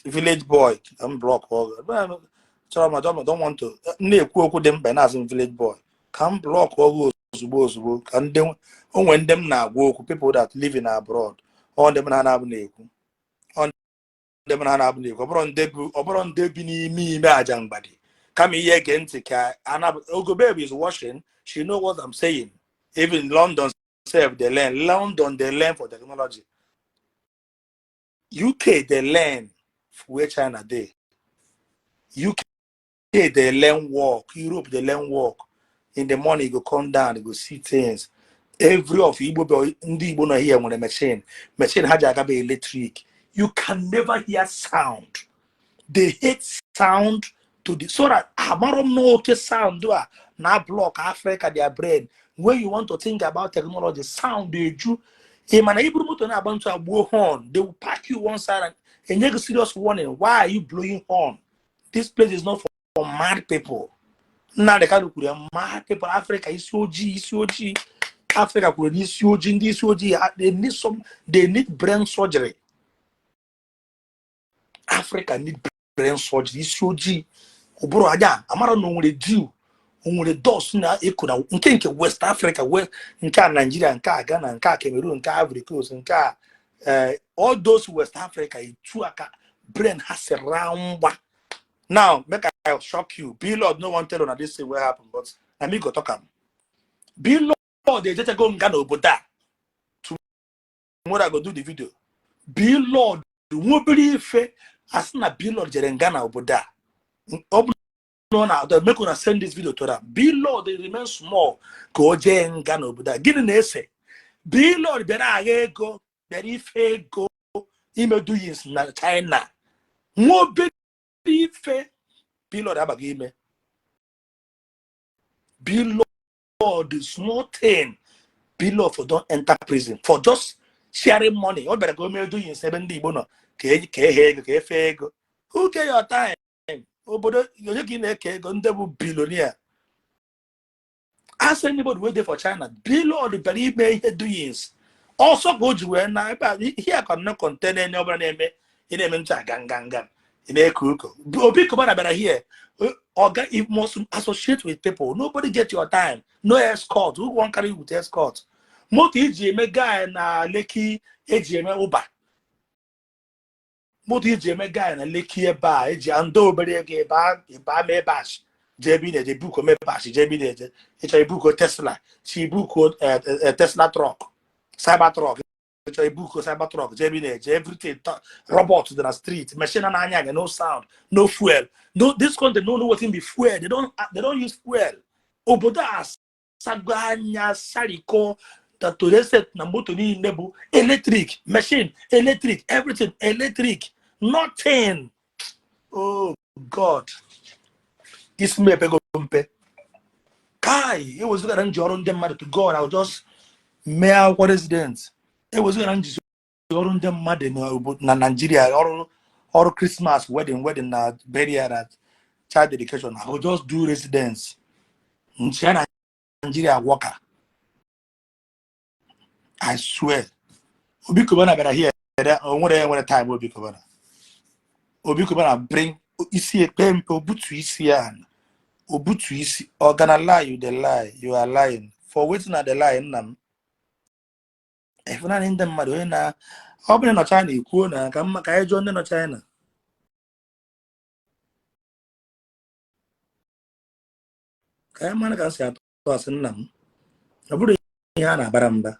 village boy, m block chọrọ m don't want to na-ekwu okwu dị mkpa na-asị m village boy, ka m block ọgụ ozugbo ozugbo, ka ndị onwe ndị m na-agwa okwu, people that live in abroad, ọ ndị m na ha na-abụ na-ekwu, ọ ndị m na ha na-abụ na-ekwu, ọ bụrụ ndị bi n'ime ime aja mgbadi, kama ihe ege ntị ka Ogo baby is watching, she know what I'm saying. Even London sef dey learn. London dey learn for technology. UK dey learn where China dey. UK dey learn work. Europe dey learn work. In the morning, you go come down, you go see things. Every of Igbo ndị Igbo nọ here nwere machine. Machine ha ji agaba electric. You can never hear sound. They hate sound to the so that amarọ m n'oke sound a na block Africa their brain. When you want to think about technology, sound eju. Ị ma na iburu moto na-agba ntụ agbuo horn, they will park you one side and enye gị serious warning. Why are you blowing horn? This place is not for mad people. Nnamdi Kanu kwuru ya, mad people Africa, isi ojii, isi ojii Africa kwuru na isi ojii, ndị isi ojii, they need brain surgery. Africa need brain surgery. Isi ojii ụbụrụ aja amara na o nwere dew, o nwere dust na-eko na nke West Africa, nke a Nigeria, nke a Ghana, nke a Cameroon, nke a Ivory Coast, nke a all those West Africa, etu aka brain ha si raa mgba. Now make I shock you. Blord no wan tell una this thing wey happen, but na me go talk am. Blord ejechego nga n'obodo a. Tomorrow I go do the video. Blord nwa obere ife asị na Blord jere nga na obodo a. Ọ bụ na ọ na-adọ, make una send this video to them. Blord remain small ka o jee nga n'obodo a. Gịnị na-ese? Blord bịara agha ego, bịara ife ego ime doings na China. Nwa obere ife, Blord abaghị ime. Blord, small thing, Blord for don enter prison for just sharing money. Ọ bịara ka o mee doings ebe ndị Igbo nọ, ka ehe ego, ka efe ego. Who get your time? Obodo onye ka ị na-eke ego? Ndị bụ billionaire. Ask anybody wey dey for China. Blord bịara ime ihe doings ọsọ ka o ji wee na ebe a. Ihe a ka no contain onye ọbụla na-eme, ị na-eme ntụ aga nganga, ị na-eke ụkọ. Obi Cubana bịara here. Oga, you must associate with people. Nobody get your time. No escort. Who wan carry you with escort? Moto iji eme guy na Lekki, eji eme Uber. Moto iji eme guy na Lekki ebe a, eji ndị obere ego ịba Maybach jee ebe ị na-eje, buko Maybach jee ebe ị na-eje. Ịchọ ibuko Tesla, chi ibuko Tesla truck, Cyber truck. Ịchọ ibuko Cyber truck jee ebe ị na-eje. Everything robot dị na street, machine na-anya anya, no sound, no fuel, no. This country no know wetin be fuel. They don't use fuel. Obodo a sago anya sariko that to set na moto niile bụ electric machine, electric everything, electric nothing. Oh God, isi m epego mpe. Kai, ewezugara nji ọrụ ndị mmadụ, to God, I will just mee akwụkwọ resident. Ewezugara njizi ọrụ ndị mmadụ na Nigeria, ọrụ Christmas, wedding na burial na child dedication, I will just do residence nchi na Nigeria worker, I swear. Obi Cubana bịara here, o nwere time. Obi Cubana, Obi Cubana bring isi ekpe mpe, obutu isi ya, obutu isi. Ọ gonna lie, you dey lie, you are lying for wetin? Na dey lie, nna m. Ịfụnanya ndị mmadụ, onye na ọ bụrụ nọ China ekwuo na ka mma ka anyị jụọ ndị nọ China ka anyị mara ka m si atụ asị. Nna m, ọ bụrụ ihe a na-abara mba,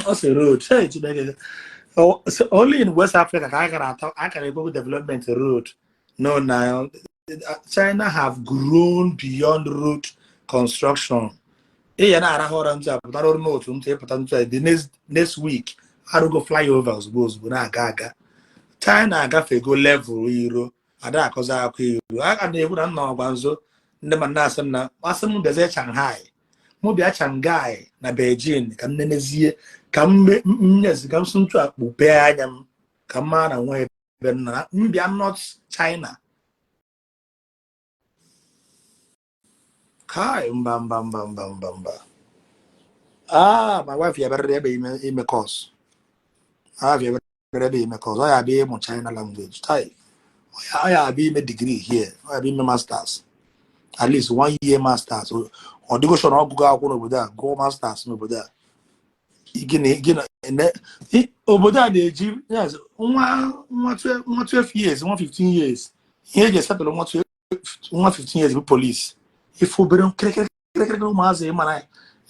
ọ sị road. Hey, Chineke. So only in West Africa ka a gara atọ a kara ekwu development road. No, na China have grown beyond road construction. Ị ya na-arahụ ụra ntụ a pụtara ọrụ n'otu ntụ ịpụta ntụ a, the next week arụgo flyover ozugbo ozugbo na-aga aga. China agafego level iro ada akọzi akụ iro a na-ekwu na nna ọgwa nzo ndị ma na-asị m na asị m bịazie Shanghai, mụ bịa Shanghai na Beijing ka m nenezie, ka m nyezi, ka m sụ ntụ akpụpee anya m ka m maa na nwa ebe m na m bịa North China. Kai, mba, mba, mba, mba, mba, mba. Ah, my wife ya bịara ebe ime course. My wife ya bịara ebe ime course. Ọ ya abịa ịmụ China language. Tai. Ọ ya abịa ime degree here. Ọ ya abịa ime masters. At least one year masters. Ọ dịgo sure na ọ gụgo akwụkwọ n'obodo a, gụọ masters n'obodo a. Gịnị obodo a na-eji, yes, nwa 12 years, nwa 15 years, ihe eji esetụlụ nwa 12, nwa 15 years bụ police. Ife obere kịrịkịrịkịrịkịrị ụmụazị mara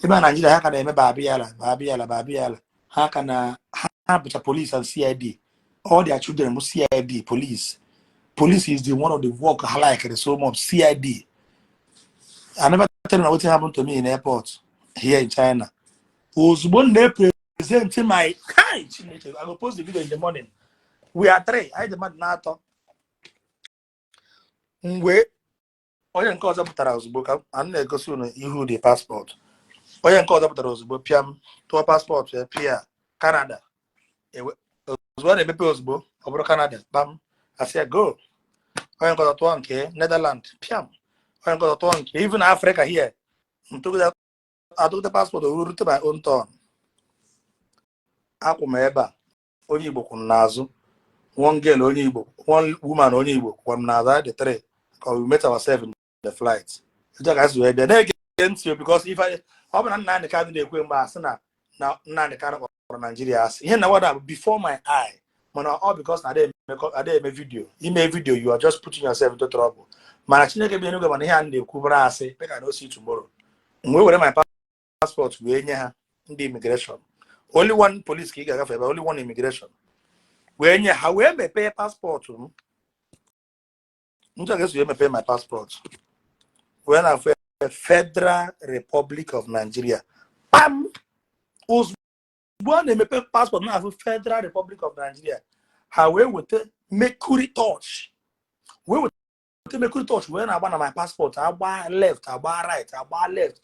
ebe a Naijiria, ha ka na-eme babiala babiala babiala. Ha ka na ha bụcha police and CID. All their children bụ CID, police. Police is the one of the work I like so much. CID. I never tell you wetin happen to me in airport here in China. Ozugbo m na-epresent my kai, Chineke, I go post the video in the morning. We are three, anyị dị mmadụ na-atọ. Mgbe onye nke ọzọ pụtara ozugbo, ka m na-egosi unu ihu the passport, onye nke ọzọ pụtara ozugbo, pịa m tụọ passport ya, pịa Canada. Ozugbo a na-emepe, ozugbo ọ bụrụ Canada, kpam, asị ya go. Onye nke ọzọ tụọ nke Netherland, pịam. Onye nke ọzọ tụọ nke even Africa here. Ntụgide atụgide passport, o rute my own turn, akwụ m ebe a, onye Igbo kwụ m n'azụ, one girl onye Igbo, one woman onye Igbo kwụ m n'azụ. Anyị dị three ka we met ourselves in the flight. Etu a ka si wee bịa na-ege ntị o, because if I ọ bụ na Nnamdị Kanụ na-ekwe mgbe asị na Nnamdị Kanụ kpọrọ Naijiria asị, ihe na wada before my eye, mana ọ because na ada eme video. Ime video, you are just putting yourself into trouble. Mana Chineke bi n'eluigwe, mana ihe a na-ekwu bụrụ asị, make I no see tomorrow. M wee were my passport wee nye ha ndị immigration. Only one police ka ị ga-agafe ebe, only one immigration. Wee nye ha, wee mepee passport m. Ntụ a ga-esi wee mepee my passport, wee na-afụ Federal Republic of Nigeria. Pam! Ozugbo a na-emepe passport na-afụ Federal Republic of Nigeria, ha wee weta mercury torch, wee weta mercury torch wee na-agba na my passport, agba left, agba right, agba left.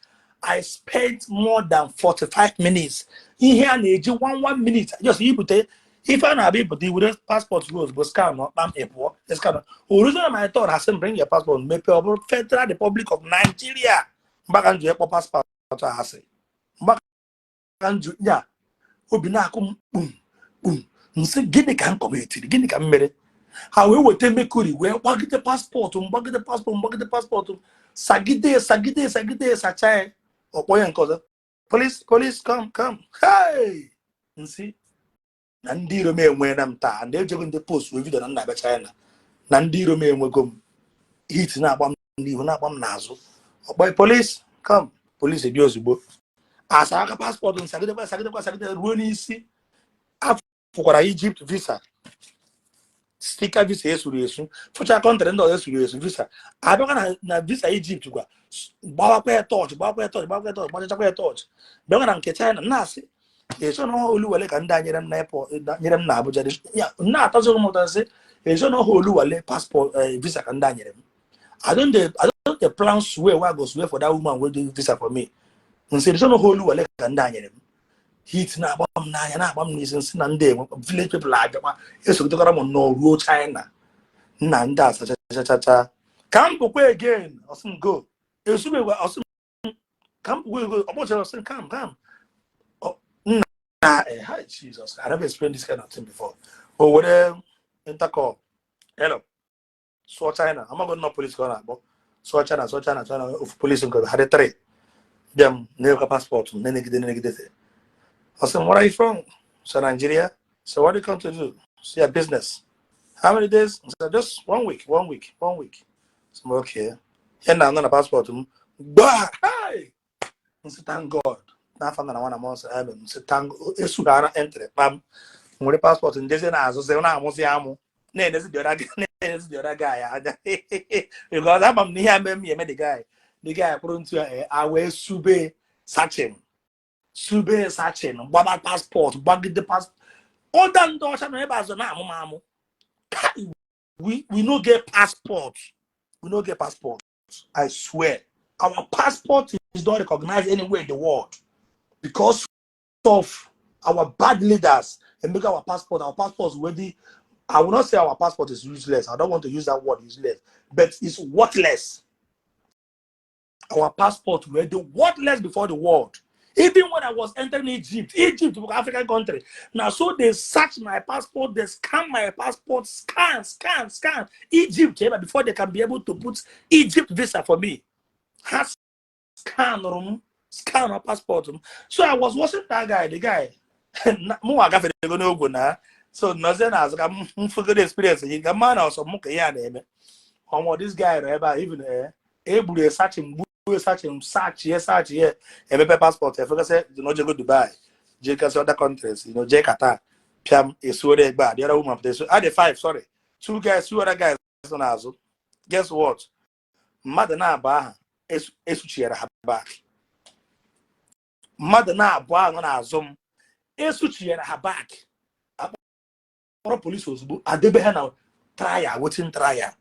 I spent more than 45 minutes. Ihe a na-eji one minute just ibute ife a na-abịa ibute, iwere passport gị ozugbo, scan, kpam, ị pụọ. Scan original my turn, ha sị m bring your passport. Mepee, ọ bụrụ Federal Republic of Nigeria. Mgbaka nju ịkpọ passport a asị, mgbaka nju ya, obi na-akụ m kpum kpum. Nsị, gịnị ka m kọmetiri? Gịnị ka m mere? Ha wee weta mercury wee gbagide passport m, gbagide passport m, gbagide passport m, sagide, sagide, sagide, sacha ya. Ọkpọ ya nke ọzọ, "Police, police, come, come." Hey, nsị na ndị iro m enweela m taa. Ndị ejego ndị post wee video na nna abịa China na ndị iro m enwego m. Heat na-agba m n'ihu, na-agba m n'azụ. Ọkpọ, "Police, come." Police bịa ozugbo, asa aka passport m, sagidekwa, sagidekwa, sagide ruo n'isi. Afụkwara Egypt visa, sticker visa esuru esu, fụcha country ndị ọzọ esuru esu visa. Abịakwa na visa Egypt kwa, gbawakwa ya torch, gbawakwa ya torch, gbawakwa ya torch, gbachachakwa ya torch. Bịakwa na nke China, na-asị eso na Oluwale ka ndị a nyere m na airport, nyere m na Abuja ya na-atọzi m ụtọ. Nsị eso na Oluwale passport, visa ka ndị a nyere m. I don dey plan swear wey I go swear for that woman wey do visa for me. Nsị eso na Oluwale ka ndị a nyere m. Heat na-agba m n'anya, na-agba m n'isi. Nsị na ndị enwe village people abịakwa esogidekwara m nnọọ ruo China. Nna, ndị a sachachachacha ka m pụkwa again. Ọsị m go esubekwa, ọsị m ka m pụkwa ego. Ọkpọchara, ọsị m come, come. Nna, hi Jesus, I never explained this kind of thing before. O were intercom, "Hello," sụọ China. Amaghị nnọọ police ka ọ na-akpọ. Sụọ China, sụọ China, China. Ofu police nke ha dị three bịa m na-ewekwa passport m, na-enegide, nenegide. I said, "Where are you from?" So Nigeria. "So what do you come to do?" "So yeah, business." "How many days?" I said, "Just one week, one week, one week." So okay. Here now, na passport. Bah! Hi! I said, "Thank God." N'afọ na nwa na mmụọ nsọ, amen. I said, "Thank God." Esughara entry, kpam. Nwere passport njezi na-azụzi na-amụzi amụ. Na-enezi the other guy, na-enezi the other guy anya. Because ama m na ihe a mere m ya eme the guy. The guy kwụrụ ntu ya, a wee sube searching. Sube searching, gbaba passport, gbagide passport. Ọda ndị ọcha nọ ebe azụ na-amụ m amụ. Kai, we no get passport. We no get passport. I swear. Our passport is not recognized anywhere in the world because of our bad leaders and make our passport, our passports ready. I will not say our passport is useless. I don't want to use that word useless, but it's worthless. Our passport were the worthless before the world. Even when I was entering Egypt, Egypt was African country. Now, so they search my passport, they scan my passport, scan, scan, scan. Egypt, before they can be able to put Egypt visa for me. Has scan room, scan my passport. So I was watching that guy, the guy. Mụ agafere ego n'ogwu na so nọzie n'azụ ka m fụgodo experience gị ka mma na ọsọ mụ ka ihe a na-eme. Ọmọ, this guy nọ ebe a, even egburu searching, gbuo searching, search ye, search ye, emepe passport, efegasị na ojego Dubai, jee gasị other countries, jee Qatar, pịam esuore egbe a. The other woman pụta esu adị five, sorry, two guys, two other guys nọ n'azụ. Guess what? Mmadụ na-abụ aha esuchiere ha back. Mmadụ na-abụ ahụ nọ n'azụ m esuchiere ha back. Akpọrọ polisi ozugbo, adebe ha na trial, waiting trial.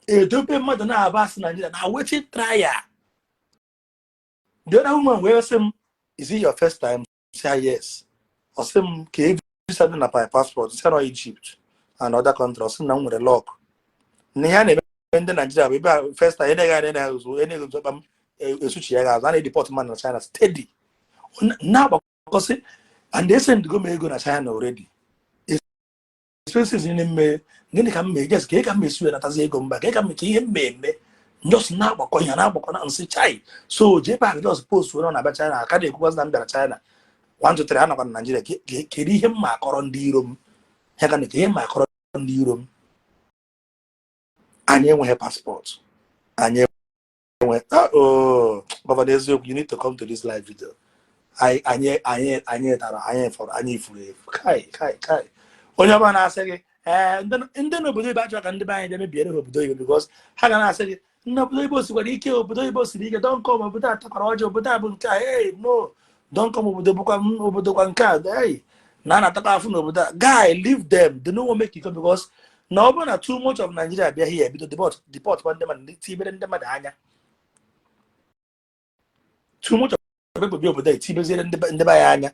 Edobe mmadụ na-aba asị Naijiria na waiting trial. The other woman wee sị m, "Is it your first time?" Say yes. Ọ sị m ka e visa dị na my passport. Sị na Egypt and other country. Ọ sị na m nwere luck na ihe a na-eme ndị Naijiria bụ ebe a first time enyeghị anya na-ezo enyeghị ozu kpam esuchi ya azụ. A na-edeport mmadụ na China steady na-agbakọsị and they send go m ego na China already, expenses niile mme. Gịnị ka m mee? Yes, ka m esi wee natazi ego mba ka m ka ihe m eme just na-agbakọ ihe na-agbakọ na nsị chai. So JPAC just post were na-abịa China aka na-ekwukwazi na m bịara China 1 2 3 anọkwa na Naijiria. Kedu ihe m ma akọrọ ndị iro m ya ka na ihe m ma akọrọ ndị iro m? Anyị enweghị passport, anyị enwe. Oh, Governor eziokwu, you need to come to this live video. Anyị tara, anyị fọrọ, anyị furu efu. Kai, kai, kai! Onye ọbụla na-asị gị ee, ndị n'obodo oyibo achọrọ ka ndị be anyị bịa mebiere ha obodo oyibo, because ha ga na-asị gị ndị obodo oyibo sikwara ike, obodo oyibo siri ike, don't come, obodo a takwara ọjọọ, obodo a bụ nke a. Hey, no, don't come, obodo bụkwa obodo kwa nke a. Hey, na a na-atakwa afụ n'obodo a. Guy, leave them. They no wan make you come because na ọ bụrụ na too much of Nigeria bịa here bido deport kwa ndị mmadụ, tibere ndị mmadụ anya. Too much of people bịa obodo a etibeziere ndị be anyị anya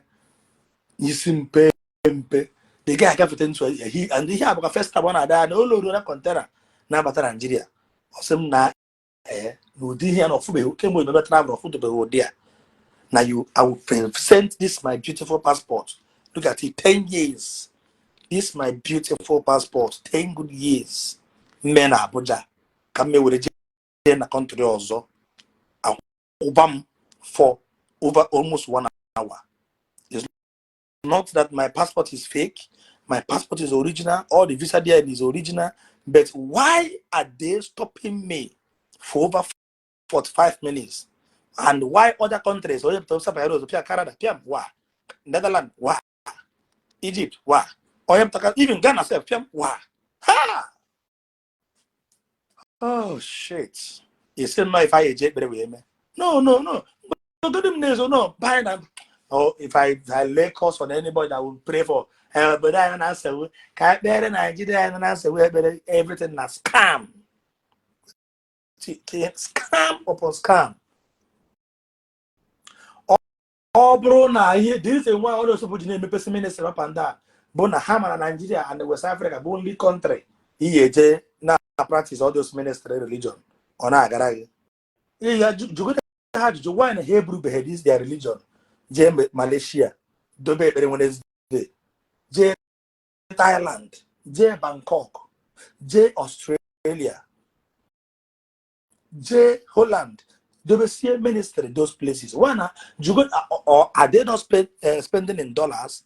isi mpe mpe. The guy agafete ntụ ehi and ihe a bụkwa first time ọ na-ada na ụlọ ruo na container na-abata Naijiria. Ọ sị m na ee, na ụdị ihe ya na ọfụbeghị kemgbe emebe travel, ọfụdobeghị ụdị a. Na you, I will present this my beautiful passport. Look at it, 10 years. This my beautiful passport, 10 good years mme na Abuja ka m were jee na country ọzọ, akwụba m for over almost one hour. It's not that my passport is fake. My passport is original. All the visa there is original. But why are they stopping me for over 45 minutes? And why other countries, Canada, why? Netherlands, why? Egypt, why? Even Ghana, why? Ha! Oh shit. You still know if I eject. No. No, buy them. Oh, if I lay curse on anybody that will pray for, but I answer, Nigeria answer, everything na scam. Scam upon scam. Ọ bụrụ na ihe this is why all those people ji na-emepesi ministry up and down bụ na ha mara Nigeria and West Africa bụ only country iyi eje na practice all those ministry religion, ọ na-agara gị ya. Jụgote ha ajụjụ, why na ha eburubeghị this their religion jee Malaysia dobe ekpere Wednesday, jee Thailand, jee Bangkok, jee Australia, jee Holland, dobesie ministry those places? Why na jugo or are they not spending in dollars?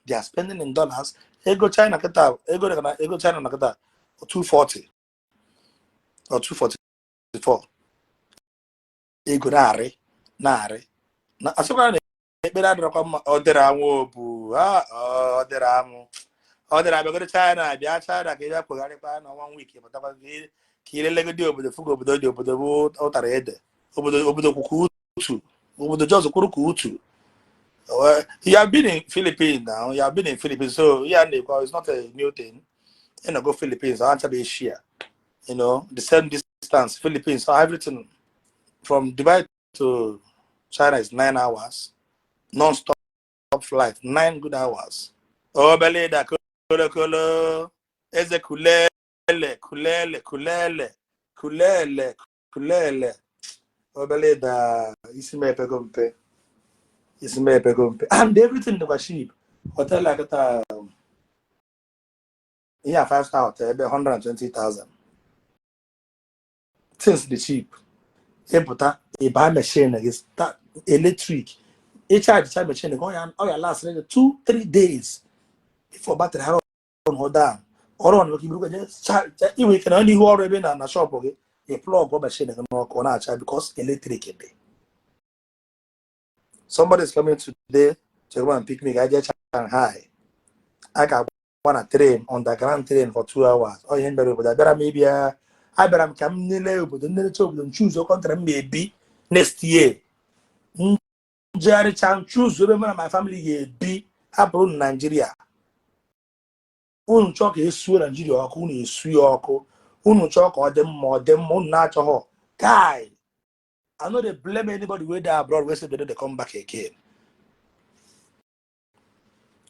They are spending in dollars. Ego China kịta, ego na ego China na kịta 240 or 244. Ego na-arị na-arị na asịkwara na ekpere adịrọkwa mma. Ọ dịrị anwụ obu, ọ dịrị anwụ, ọ dịrị abịagoro China, bịa China ka ị bịa kpogharịkwa na one week, pụtakwa ka ilelegodi obodo, fụga obodo dị, obodo bụ ụtara ede, obodo, obodo kwụ utu, obodo jos kwuru ka utu. Well, you have been in Philippines now. You have been in Philippines, so yeah, it's not a new thing. Go Philippines, actually Asia. The same distance, Philippines, so everything from Dubai to China is 9 hours, non-stop flight, 9 good hours. Oh, Belida, kolo kolo, eze kulele, kulele, kulele, kulele, kulele. Oh, Belida, isi m epego mpe, isi m epego mpe, and everything dịkwa cheap. Hotel like that, ihe a 5 star hotel ebe 120,000. Things dị cheap. Ịpụta ịba machine gị start electric, ịcharge machine gị, ọ ya last gị 2-3 days before battery ha run down. Ọrụ ọnụ ka iburu inwe ike na n'ihu ọrụ ebe na shop gị, ị plug machine gị n'ọkụ, ọ na-acha because electric dị. Somebody is coming today to come and pick me ka I jee Shanghai. A ga-agba na train, underground train for 2 hours. Ọ ihe m bịara obodo, abịara m ịbịa, abịara m ka m nele obodo, nlelecha obodo m, choose country m ga-ebi next year. Njegharịcha m, choose ebe mụ na my family ga-ebi, hapụrụ na Naijiria. Unu chọọ ka esuo Naijiria ọkụ, unu esu ya ọkụ. Unu chọọ ka ọ dị mma, ọ dị mma. Unu na-achọghọ, guy, I no dey blame anybody wey dey abroad wey say they no dey come back again.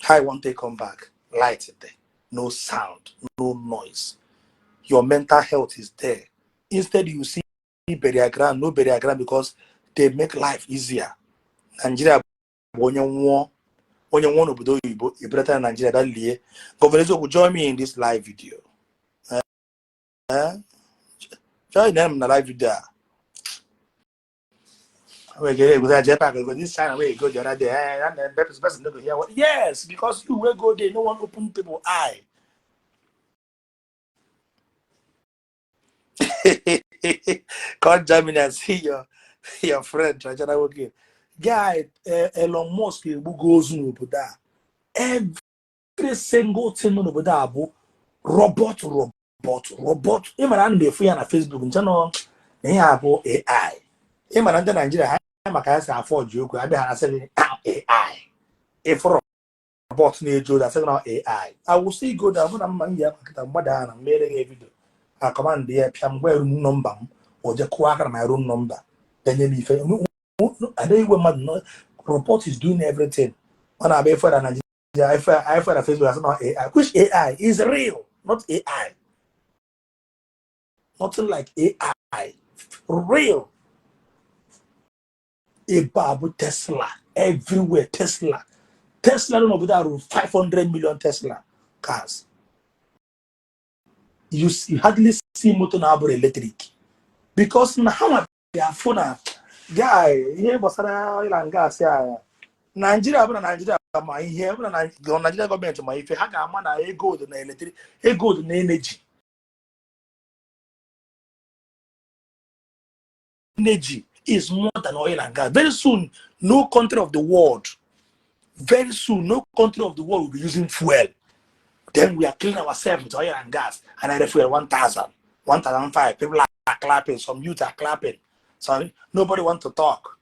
How you wan take come back? Light there, no sound, no noise. Your mental health is there. Instead you see burial ground, no burial ground, because they make life easier. Nigeria bụ onye nwụọ, onye nwụọ n'obodo oyibo, ebelata na Nigeria bịa lie. Governor Eziokwu, join me in this live video. Eh? Join them na live video a. We get go there, Japan, go this China wey go the other day. Eh, and then person no go hear what. Yes, because you will go there, no one open people eye. Come Germany and see your friend Trajana nwoke. Guy, Elon Musk egbugo ozu n'obodo a. Every single thing nọ n'obodo a bụ robot, robot, robot. Ị mara ana m efu ya na Facebook nche nọ na ihe a bụ AI. Ị mara ndị Naijiria ha maka ya si afọ ji okwu abịa ha asị gị AI. Ịfụ robot na-eje ozi, asị gị na AI. I will still go down, mụ na mma m yi akwa kịta mgbada ha na mmere gị video. A command ya pịa m gwa room number m, o je kụọ aka na my room number, denye m ife adịghị igwe mmadụ nọ. Robot is doing everything. Ọ na-abịa ife na Nigeria, ife na Facebook, asị na AI, which AI is real, not AI, nothing like AI, real. Ebe a bụ Tesla everywhere. Tesla, Tesla nọ n'obodo a ruru 500 million Tesla. cars. You hardly see moto na-abụrụ electric because na ha nwa bịa fụ na guy ihe gbasara oil and gas a Naijiria bụ na Naijiria ma ihe bụ na Naijiria gọọmenti ma ife ha ga-ama na ego dị na electric, ego dị na energy. Energy is more than oil and gas. Very soon, no country of the world, very soon, no country of the world will be using fuel. Then we are killing ourselves with oil and gas. And I fuel 1,000, 1,005. People are clapping. Some youth are clapping. So nobody want to talk.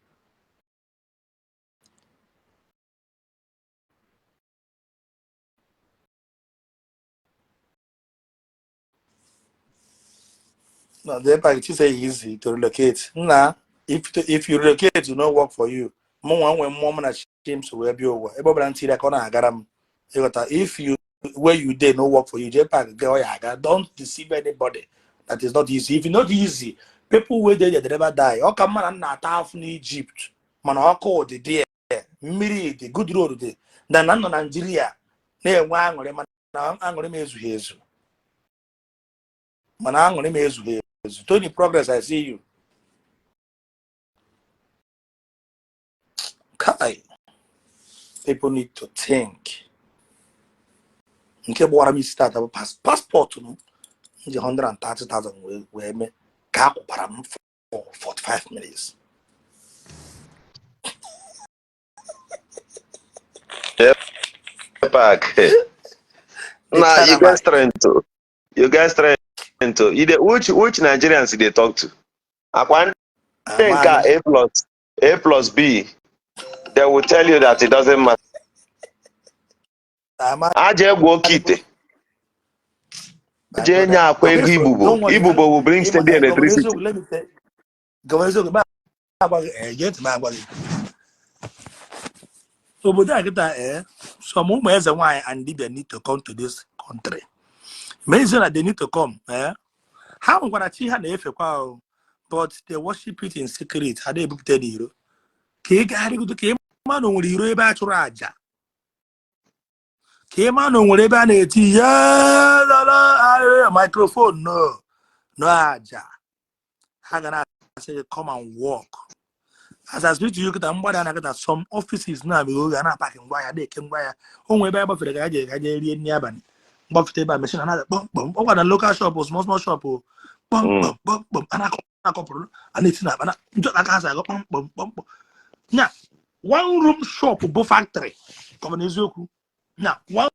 No, the impact is say easy to relocate. Nah, if you relocate, it no work for you. Mụ nwa nwe mmụọ m na James wee bịa ụwa ebe ọ bụla ntiri aka ọ na-agara m. Ịghọta, if you where you dey no work for you, JPAC ga ọ ya aga. Don't deceive anybody that is not easy. If it's not easy, people wey dey there, they never die. Ọ ka mma na m na-ata afụ n'Egypt mana ọkụ dị there, mmiri dị, good road dị, na na nọ Naijiria na-enwe aṅụrị, mana aṅụrị m ezughị ezu, mana aṅụrị m ezughị ezu. Tony Progress, I see you. Kai, people need to think. Nke gbawara m isi tata bụ passport m ji 130,000 wee mee ka akwụkwara m for 45 minutes. Park. Nah, you get strength too. You get strength too. You dey, which Nigerians you dey talk to? Akwa ndị nke a plus A plus B, they will tell you that it doesn't matter. Aja egwu oke ite. Aja enye akwa ego ibubo. Ibubo will bring steady electricity. Obodo a kịta, eh, some ụmụ eze nwaanyị and dibia need to come to this country. Means that they need to come, eh? Ha nwekwara chi ha na-efekwa o, but they worship it in secret. Ha na-ebupụta n'iro ka ị gagharịgodo ka ị ma na o nwere iro ebe a chụrụ àjà, ka ị ma na o nwere ebe a na-eti ya lala microphone. No, no àjà ha ga na-asị gị come and work. As I speak to you kịta, mgbada na kịta, some offices na-abịa oge a na-apaki ngwa ahịa, na-eke ngwa ahịa. O nwere ebe a gbafere ka a je ka je rie nri abalị, mgbafete ebe a, machine na kpọm kpọm. Ọ gwara local shop, small small shop o, kpọm kpọm kpọm kpọm, a na-akọpụrụ, a na-eti na akpa na njọ aka ha si agụ kpọm kpọm kpọm kpọm. Nya one room shop bụ factory ka ọ bụ n'eziokwu na one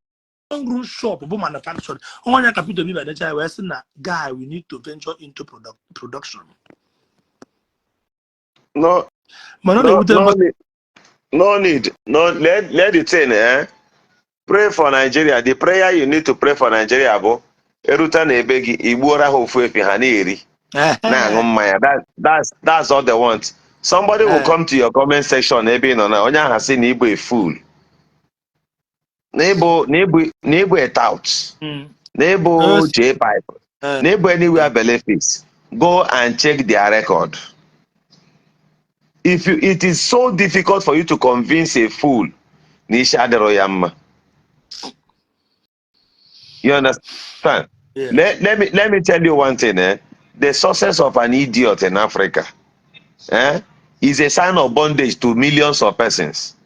room shop bụ manufacturing. Onye ka Peter Obi badecha ya wee sị na guy, we need to venture into production. No, mana ọ no, na-ewute no need. No need. No, let the thing, eh? Pray for Nigeria. The prayer you need to pray for Nigeria bụ eruta na ebe gị igbuora ha ofu efi ha na-eri na-aṅụ mmanya. That's all they want. Somebody will come to your comment section ebe ị nọ na onye ahụ sị na ịbụ a fool, na ịbụ a tout, na ịbụ J pipe, na ịbụ anywhere belle face. Go and check their record. If you, it is so difficult for you to convince a fool na isi adịrọ ya mma. You understand? Yeah. Let me tell you one thing, eh? The success of an idiot in Africa, eh, is a sign of bondage to millions of persons.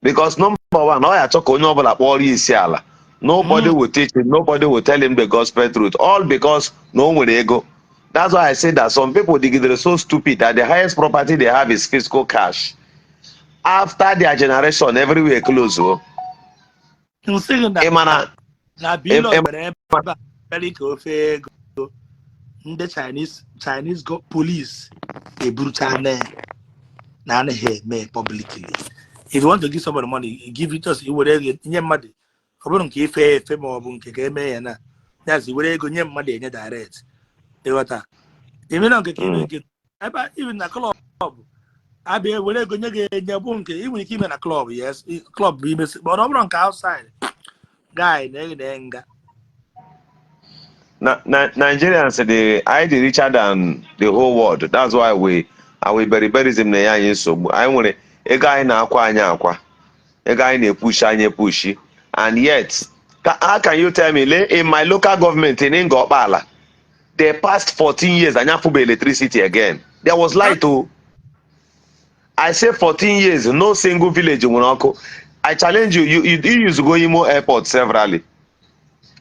Because number one, ọ ya achọ ka onye ọbụla kpọrọ ya isi ala. Nobody will teach him, nobody will tell him the gospel truth. All because na o nwere ego. That's why I say that some people, they are so stupid that the highest property they have is physical cash. After their generation, everywhere close. Oh. Nsị gị na Ị ma na na billion mere ebe a bịara ka ofe ego ndị Chinese police eburucha na na anaghị eme publicly. If you want to give somebody money, you give it us, i were ego nye mmadụ, ọ bụrụ nke ife efe ma ọ bụ nke ka eme ya na ya were ego nye mmadụ enye direct. Ịghọta ime na nke ka ime nke ebe even na club abịa were ego nye gị enye bụ nke ị nwere ike ime na club. Yes, club bụ imesi, but ọ bụrụ nke outside guy na nga. Na Nigerians dey anyị dị richer than the whole world. That's why we our beriberiism na-enye anyị nsogbu. Anyị nwere ego, anyị na-akwa anyị akwa ego, anyị na-epushi anyị epushi. And yet, how can you tell me, in my local government in Ngor Okpala, the past 14 years, anyị afụbe electricity again. There was light o. I say 14 years, no single village nwere ọkụ. I challenge you, you use go Imo Airport severally.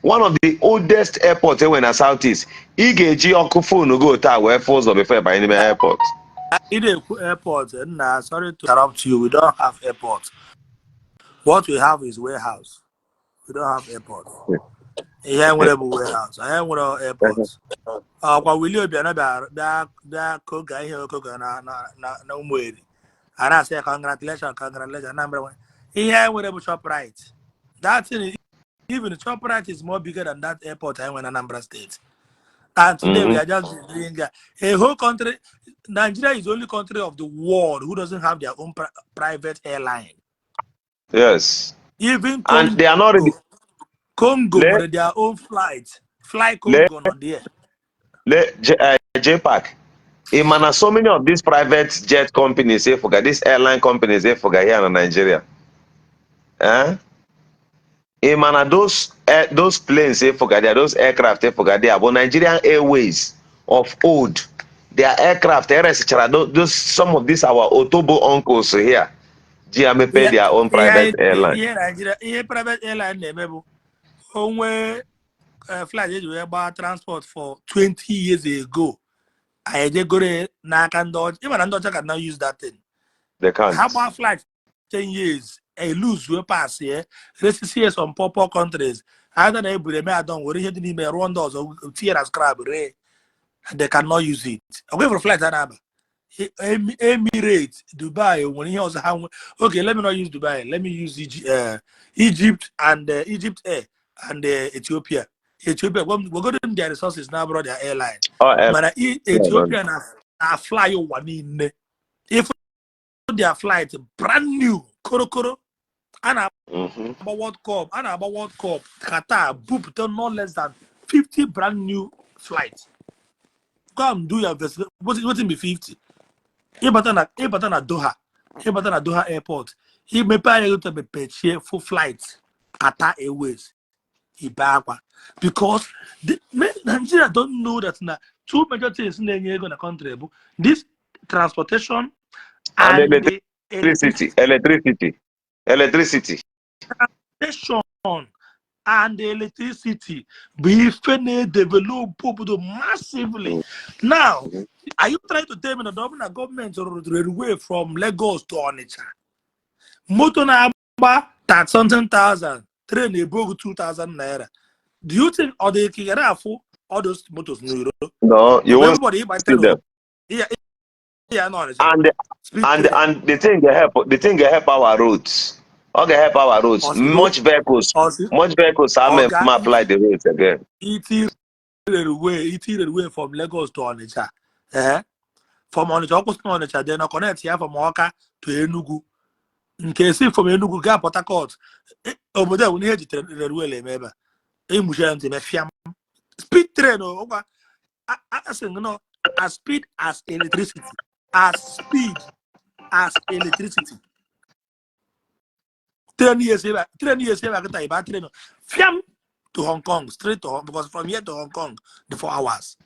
One of the oldest airports enwere na Southeast. Ị ga-eji ọkụ phone go taa wee fụ ụzọ before ịbanye n'ime airport. Ị na-ekwu airport, nna, sorry to interrupt you. We don't have airport. What we have is warehouse. We don't have airport. Ihe nwere bụ warehouse. Anyị nwere airport. Ọkwa Willie Obianọ bịa bịa bịa koga ihe okoga na Ụmụeri. A na-asị ya, "Congratulations, congratulations, Anambra nwere." Ihe anyị nwere bụ Shoprite. That thing, even Shoprite is more bigger than that airport anyị nwere na Anambra State. And today we are just doing a whole country. Nigeria is the only country of the world who doesn't have their own private airline. Even And they are not ready. Congo Lee, nwere their own flight. Fly lee, Congo nọ there. Lee, JPAC. Ị ma na so many of these private jet companies, forget these airline companies, forget here in Nigeria. Eh? Ị ma na those planes, forget there, those aircraft, forget there, but Nigerian Airways of old, their aircraft, eresichara those some of these our Otobo uncles here, ji amepe their own Ihe private airline. Ihe Nigeria, ihe private airline na-eme bụ onwe flight eji wee gbaa transport for 20 years ago. Anyị ejegoro n'aka ndị ọcha. Ịma na ndị ọcha can now use that thing. They Ha can't. gbaa flight 10 years, e lose wee pass ye resisi some poor poor countries, either na eburu eme adọn were ihe dị n'ime rụọ ndị ọzọ tinye na scrap ree, and they cannot use it. Ọ gwefere flight a na-aba Emirates, Dubai, o nwere ihe ọzọ ha nwe. Okay, let me not use Dubai, let me use Egypt and Egypt Air and Ethiopia. Ethiopia gwagodo m their resources na abroad, their airline. Oh, airline. Mana Ethiopia na fly ụwa niile. If their flight brand new korokoro a na-agba World Cup, a na-agba World Cup, Qatar bupụta no less than 50 brand new flights. Go and do your investigation. Wetin be 50? Ịbata na Doha, ịbata na Doha airport, imepe anya gị mepechie full flight Qatar Airways, ibe akwa, because Nigeria don't know that na two major things na-enye ego na country bụ this transportation And and the electricity, electricity, electricity. Transportation and electricity bụ ife na-edevelop obodo massively. Now, are you trying to tell me na ọ bụ na gọọmenti rụrụ railway from Lagos to Onitsha, moto na-agba 30 something thousand, train ebu ogu 2000 naira, do you think ọ dị ka ị gara afụ all those motos n'iro? No, you won't Everybody ịgba see train them. Ya na Onitsha And speed and train. And the thing can help our roads. Okay, help our roads. Ọsị Much vehicles, ọsị much vehicles are Oga, apply the roads again. Iti railway from Lagos to Onitsha, eh, from Onitsha, ọ kwụsị na Onitsha, then ọ connect ya from Awka to Enugu, nke si from Enugu gaa Port Harcourt. Obodo a bụ ihe eji railway eme ebe a emuchi ya ntị mefịam speed train o ọkwa asị gị nọ as speed as electricity, as speed as electricity. Train years ebe train years ebe akịta ịba train fiam to Hong Kong, straight to Hong, because from here to Hong Kong the 4 hours.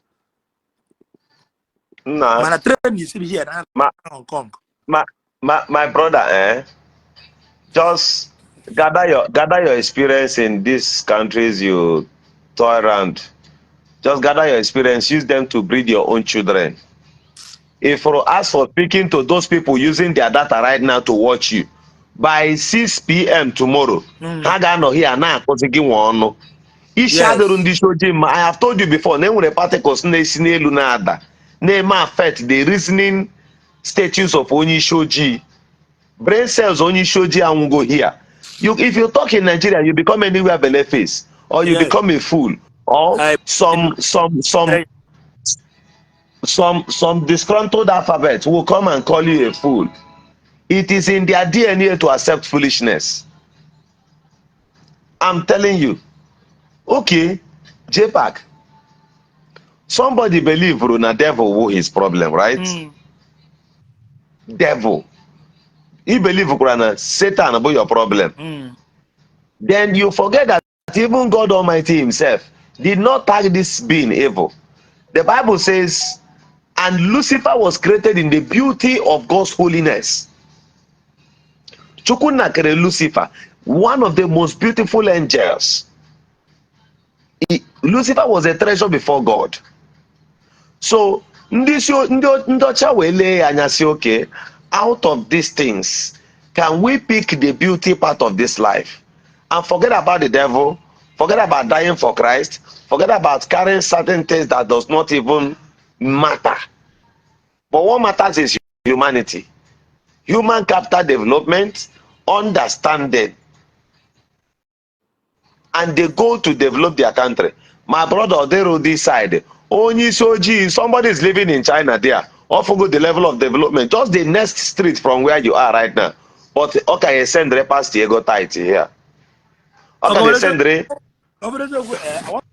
Nah, mana train isi here na Hong Kong. My brother, eh? Just gather your experience in these countries you tour around. Just gather your experience, use them to breed your own children. If for as for speaking to those people using their data right now to watch you, by 6 p.m. tomorrow, ha ga-anọ here na-akụzi gị nwa ọnụ. Isi adịrụ ndị isi ojii mma. I have told you before na enwere particles na-esi n'elu na-ada na-eme affect the reasoning status of onye isi ojii. Brain cells onye isi ojii anwụgo here. You, if you talk in Nigeria, you become anywhere belle face, or you become a fool, or I some some disgruntled alphabet will come and call you a fool. It is in their DNA to accept foolishness. I'm telling you. Okay, JPAC. Somebody believe na devil who his problem, right? Mm. Devil. He believe na Satan bụ your problem. Then you forget that even God Almighty Himself did not tag this being evil. The Bible says, "And Lucifer was created in the beauty of God's holiness." Chukwu kere Lucifer, one of the most beautiful angels. Lucifer was a treasure before God. So ndị isi ndị ndị ọcha wee lee ya anya sị, "Okay, out of these things, can we pick the beauty part of this life and forget about the devil, forget about dying for Christ, forget about carrying certain things that does not even matter? But what matters is humanity, human capital development, understanding, and they go to develop their country." My brother Odero, this side, onye isi ojii, somebody is living in China there. Ofugo the level of development, just the next street from where you are right now. But okay, send past ego tight here. Okay, Okay, send Obere I want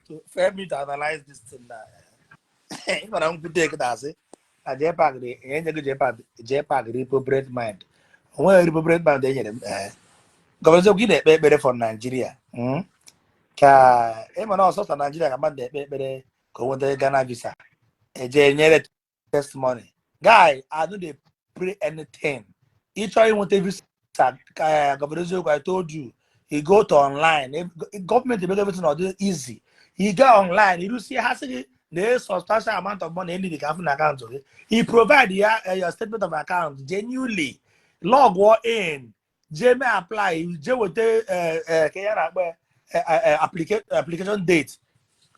to help me to analyze this thing now. Ị mara nkwute kịta asị na JPAC dị enye gị JPAC, JPAC reprobate mind. O nweghị reprobate mind e nyere m. Governor eziokwu, ị na-ekpe ekpere for Nigeria, Ka ị ma na ọsọsọ Nigeria ka mmadụ na-ekpe ekpere ka o nweta Ghana visa eje nyere testimony. Guy, I no dey pray anything. Ị chọrọ inweta visa ka Governor eziokwu, I told you, you go to online. Gọọmenti emego everything ọ dị easy. You go online, irusie ha sị gị na substantial amount of money ndị ka afụ na akaụntụ gị. You provide ya your statement of account genuinely, log in, jee mee apply, jee weta ka ya na-akpọ application date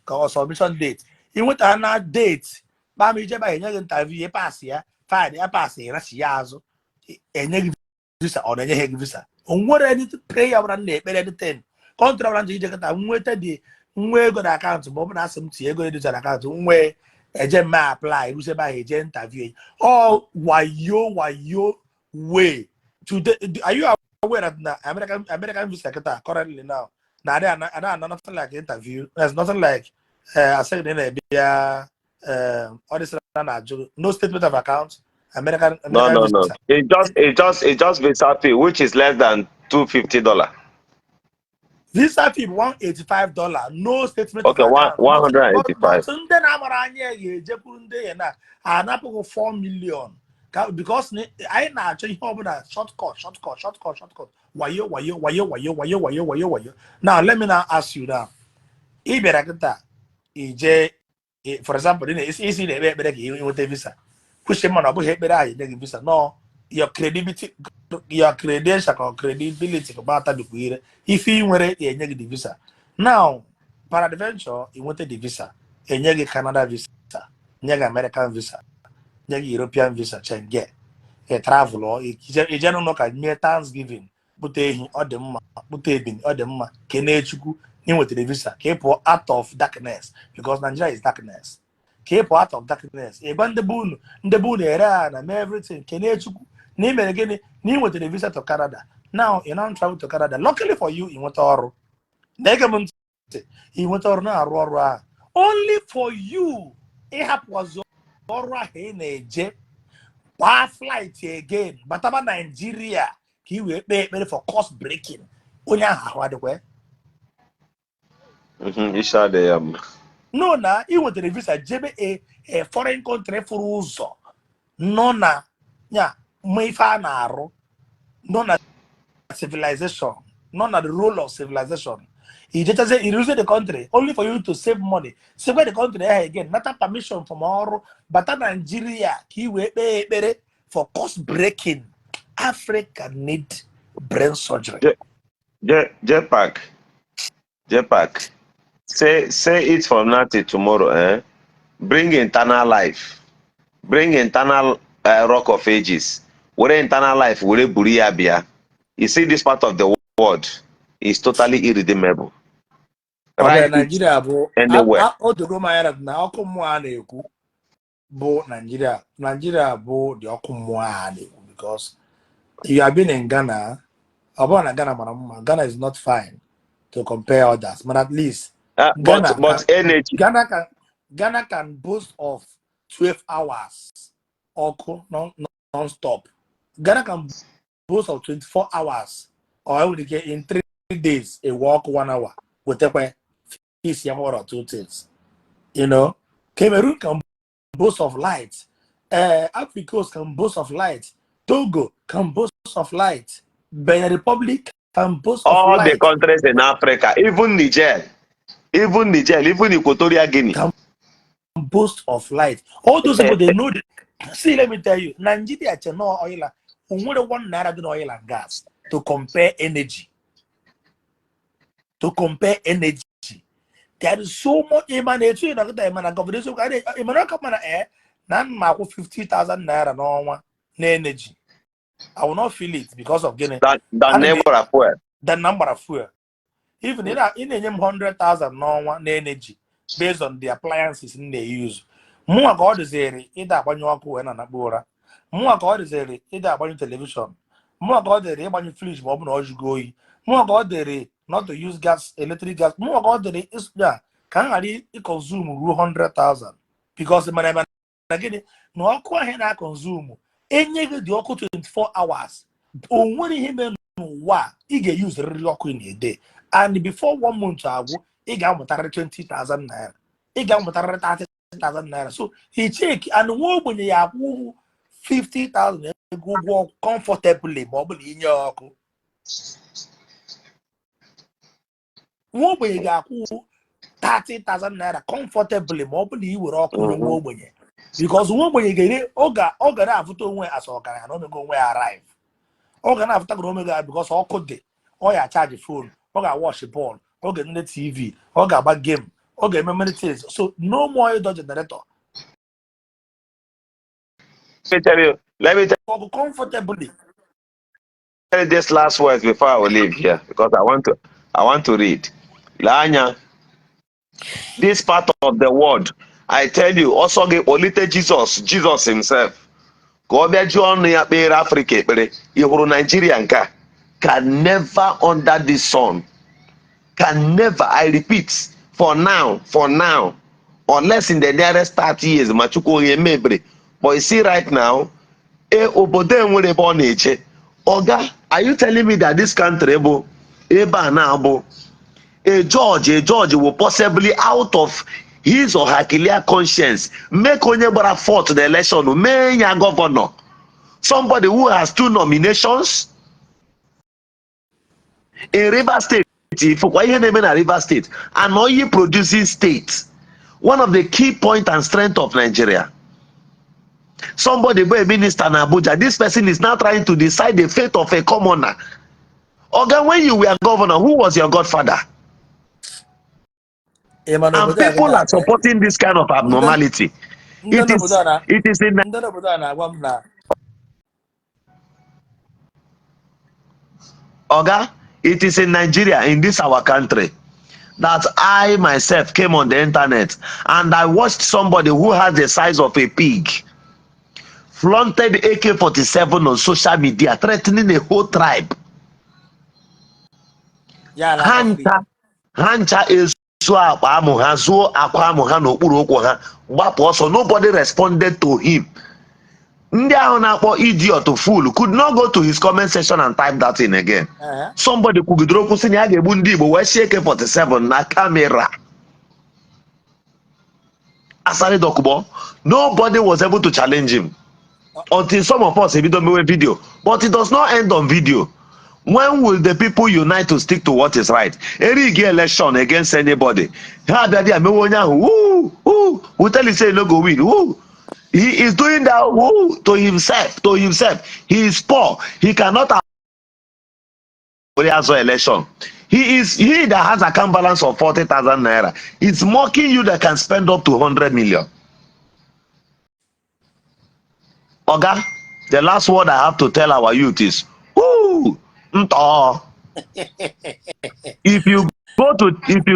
ka ọ submission date. Ị nweta na date kpam ije ba enye gị interview, ị pass ya, fine, ya pass, ịrachi ya azụ, enye gị visa. Ọ na-enye gị visa. O nwere any prayer ọbụla m na-ekpere, anything country ọbụla m ji ije kịta nweta dị nwa ego na akaụntụ, ma ọ bụ na asị m tinye ego dị na akaụntụ nwee eje mme apply, rụsi ebe ahụ, eje interview. Ọ wayo wayo way. Today, are you aware that na American visa kịta currently now na adị ana nothing like interview? There's nothing like asị na ị na-ebịa ọ dịsị na na-ajụ no statement of account American No, American no. visa. It just visa fee, which is less than $250. Visa fee bụ $185, no statement Okay, of one account. one hundred and But eighty-five. but ndị na-amara anya ga-ejekwuru ndị ya na anapụghị 4 million ka because anyị na-achọ ihe ọbụla shortcut, shortcut, shortcut, shortcut, wayo wayo wayo wayo wayo wayo wayo wayo. Now let me now ask you now, ị bịara kịta ije for example, ị isi na-ekpe ekpere ka ị nweta visa, kwuchie mana ọ bụghị ekpere ahụ enye gị visa. No, your credibility, your credential ka credibility ka gbata dịkwa ire ife ị nwere ga-enye gị the visa. Now, peradventure, ị nweta the visa, enye gị Canada visa, nye gị American visa, nye gị European visa, Schengen, ị travel, ije n'ụlọ ka mee Thanksgiving, kpụta ehi, ọ dị mma, kpụta ebini, ọ dị mma, kenee Chukwu na ị nwetara visa ka ị pụọ out of darkness, because Nigeria is darkness. Ka ị pụọ out of darkness, ị gwa ndị be unu, ndị be unu ere ha na mee everything, kenee Chukwu na ị mere gịnị, na ị nwetara visa to Canada. Now you now travel to Canada. Luckily for you, ị nweta ọrụ. Na-ege m ntị, ị nweta ọrụ, na-arụ ọrụ ahụ, only for you ịhapụ ọzọ ọrụ ahụ ị na-eje gbaa flight again bataba Nigeria ka ị wee kpee ekpere for curse breaking. Onye ahụ ahụ adịkwa ya? Isi adịghị ya mma. No, na ị nwetara visa jebe a foreign country, fụrụ ụzọ nọ na ya, ma ife a na-arụ nọ na civilization, nọ na the role of civilization. Ijechazie, iruzie the country, only for you to save money, save the country ahụ again, nata permission from ọrụ, bata Nigeria ka ị wee kpee ekpere for curse breaking. Africa need brain surgery. JPAC, JPAC, say it from now till tomorrow, eh? Bring eternal life. Bring eternal Rock of Ages. Were eternal life, were buru ya bịa. You see, this part of the world is totally irredeemable. Ọ Write it Nigeria bụ anywhere. O dogo m anya na ọkụ mmụọ a na-ekwu bụ Nigeria. Nigeria bụ the ọkụ mmụọ a na-ekwu, because you have been in Ghana. Ọ bụrụ na Ghana mara mma, Ghana is not fine to compare others, but at least Ghana But energy. Ghana can boast of 12 hours ọkụ non-stop. Ghana can boast of 24 hours or enwere ike in 3 days ewe ọkụ one hour wetakwa fix ya, one or two things. Cameroon can boast of light, Ivory Coast can boast of light, Togo can boast of light, Benin Republic can boast of All the light. countries in Africa, even Niger, even Niger, even Equatorial Guinea. Can boast of light. All those people, they know. See, let me tell you, Nigeria no oil, onwere ₦1 dị na oil and gas to compare energy. To compare energy. There is so much ịma na etu ị nọkịta ịma na gọvanọ eziokwu ịma na ọka mana na m akwụ 50,000 naira n'ọnwa na energy. I will not feel it because of gịnị? Than Ana m neighbor fuel. Than na m gbara fuel. Even ị na-enye m 100,000 n'ọnwa na energy based on the appliances m na-use. Mụnwa ka ọ dịzịrị ịda agbanyụ ọkụ wee na-anakpu ụra. Mụnwa ka ọ dịzịrị ịda agbanyụ television. Mụnwa ka ọ dịrị ịgbanyụ fridge ma ọ bụ na ọ jụgo oyi. Mụnwa ka ọ dịrị not to use gas, electric gas. Mụnwa ka ọ dịrị ya ka m ghara ịconsume ruo 100,000 because mana eme na gịnị na ọkụ ahụ ị na-aconsume enye gị dị ọkụ 24 hours, o nwere ihe mere n'ụwa a, ị ga-eyuzurịrị ọkụ in a day, and before one month agwụ, ị ga-amụtarịrị 20,000 naira, ị ga-amụtarịrị 30,000 naira. So i check and nwa ogbenye ya akwụ 50,000 ego ụgwọ ọkụ comfortably ma ọ bụ na inye ya ọkụ. Nwa ogbenye ga-akwụ 30,000 naira comfortably ma ọ bụ na ị were ọkụ nye nwa ogbenye, because nwa ogbenye ga-ere ọ ga na-afụta onwe ya as ọgaranya na omego onwe ya arrive. Ọ ga na-afụta na omego ya because ọkụ dị, ọ ya charge phone, ọ ga-watch ball, ọ ga-enene TV, ọ ga-agba game, ọ ga-eme many things. So no more ịdọ generator. Let me tell you, let me tell ọkụ comfortably. you this last words before I will leave here because I want to read. Lee anya, this part of the world, I tell you, ọsọ gị kpọlite Jesus, Jesus himself, ka ọ bịa jụọ ọnụ ya kpere Afrịka ekpere. Ị hụrụ Nigeria nke a can never under this sun, can never, I repeat, for now, unless in the nearest 30 years, ma Chukwu onye mebiri. But you see right now, e obodo enwere ebe ọ na-eche. Oga, are you telling me that this country bụ ebe a na-abụ a judge will possibly, out of his or her clear conscience, make onye gbara fourth the election mee ya governor, somebody who has two nominations in Rivers State? Ifụkwa ihe na-eme na Rivers State, an oil producing state, one of the key point and strength of Nigeria. Somebody bụ a minister na Abuja, this person is now trying to decide the fate of a commoner. Oga, when you were governor, who was your godfather? Ị ma na And obodo a people kịta are supporting this kind of abnormality. Ndị It is n'obodo a na it is in ndị n'obodo a na-agwa m na Oga, it is in Nigeria, in this our country, that I myself came on the internet and I watched somebody who has the size of a pig flaunted AK-47 on social media, threatening a whole tribe. Ya na Ha ncha, ha ncha ezuo akpa amụ ha, zuo akwa amụ ha n'okpuru ụkwụ ha, gbapụ ọsọ. Nobody responded to him. Ndị ahụ na-akpọ idiot, fool, could not go to his comment section and type that in again. Somebody kwugidere okwu sị na ya ga-egbu ndị Igbo wee sie AK-47 na camera. Asari Dokubo, nobody was able to challenge him until some of us ebido mewe video. But it does not end on video. When will the people unite to stick to what is right? Erigi election against anybody, ha abịa there mewe onye ahụ woo woo, we tell you say he no go win, woo. He is doing that woo to himself, to himself. He is poor, he cannot azọ election. He is he that has account balance of 40,000 naira is mocking you that can spend up to 100 million. Oga, the last word I have to tell our youth is woo ntọ. If you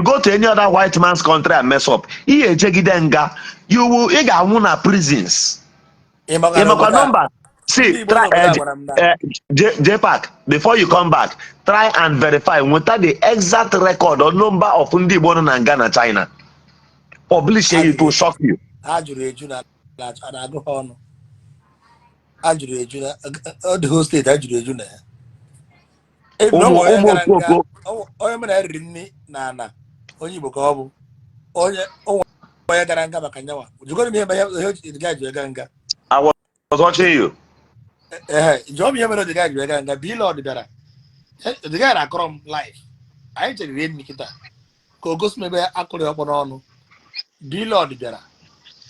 go to any other white man's country and mess up, ihe ejegide nga, you will, ị ga-anwụ na prisons. Ị makwa na Ịmakwa obodo a number ndị see Igbo try n'obodo a gwara m na JPAC, before you come back, try and verify, nweta the exact record or number of ndị Igbo nọ na nga na China. Publish ha it, it juru will shock you. Ha juru eju na a na-agụ ha ọnụ. Ha juru eju na ọ dị whole state, ha juru eju na ya. Even Ụmụ onwe onye ụmụ gara nga, okoko. Onye mụ na ya riri nri na ana, onye Igbo ka ọ bụ, onye onwe onye gara nga maka nyanwa. Jụgoro m ihe mere ihe o ji ga ji gaa nga. I was watching you. Ehe, jụọ m ihe mere o ji gaa ji gaa nga. Blord bịara, the guy na-akọrọ m live. Anyị chere rie nri kịta ka o gosi m ebe akụrụ ya ọkpọ n'ọnụ. Blord bịara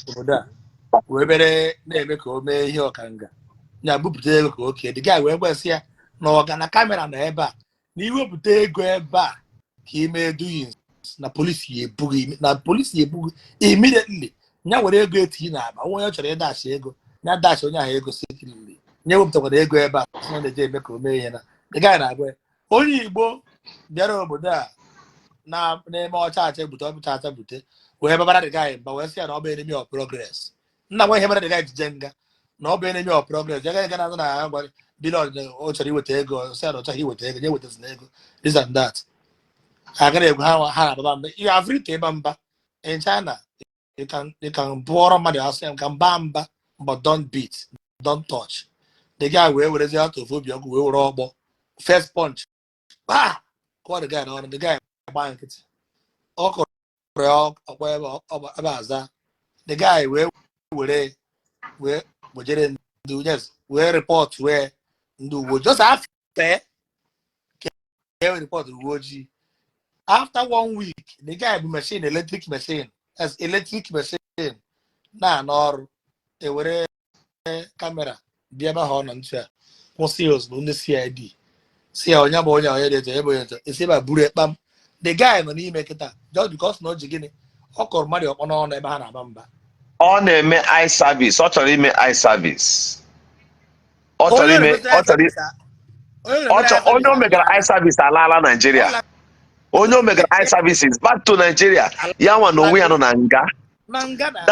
obodo a wee bere na-eme ka o mee ihe ọkanga ya, bupụta ego ka oke. The guy wee gwasị ya na ọga na camera nọ ebe a, na iwepụta ego ebe a ka ime doings, na polisi ya ebughị, na polisi ya ebughị immediately. Ya were ego etinye n'akpa onye ọ chọrọ ịdachi ego, ya dachi onye ahụ ego secretly. Ya wepụtakwara ego ebe a, sị na ọ na-eje eme ka o mee ihe. Na the guy na-agwa ya, onye Igbo bịara obodo a na-eme ọcha acha bute, ọcha acha bute, wee babara the guy mba, wee sị ya na ọ bụ enemy of progress. Nna nwa ihe mere the guy ji jee nga, na ọ bụ enemy of progress. Ya gaghị na na ya gwa Blord na ọ chọrọ iweta ego, sị ya na ọ chọghị iweta ego, ya ewetazina ego, this and that. Ha gara egwu ha, ha na-ababa mba. You are free to ịba mba in China. You can bụọrọ mmadụ asụ, ya can ba mba, but don't beat, don't touch. The guy wee werezie out of obi ọkụ wee were ọgbọ, first punch, ah, kụọ the guy n'ọnụ. The guy gba nkịtị. Ọ kụrụ ya ọkpọ ebe ebe aza. The guy wee were wee gbojere ndị, yes, wee report, wee ndị uwe ojii just after ka e report uwe ojii. After one week, the guy bụ machine, electric machine, as electric machine na-anọ ọrụ, ewere camera bịa ebe ahụ ọ nọ ntụ a, kwụsị ya ozugbo. Ndị CID si ya onye bụ onye, onye dị etu, onye bụ onye etu, esi ebe a buru ekpam. The guy nọ n'ime kịta just because na o ji gịnị, ọ kọrọ mmadụ ọkpọ n'ọnụ ebe ha na-aba mba. Ọ na-eme eye service. Ọ chọrọ ime eye service. Ọ chọrọ ime, ọ chọrọ ọ chọ onye o megara eye service alaala Nigeria. Onye o megara eye service is back to Nigeria. Ya nwa na onwe ya nọ na nga. Na nga na.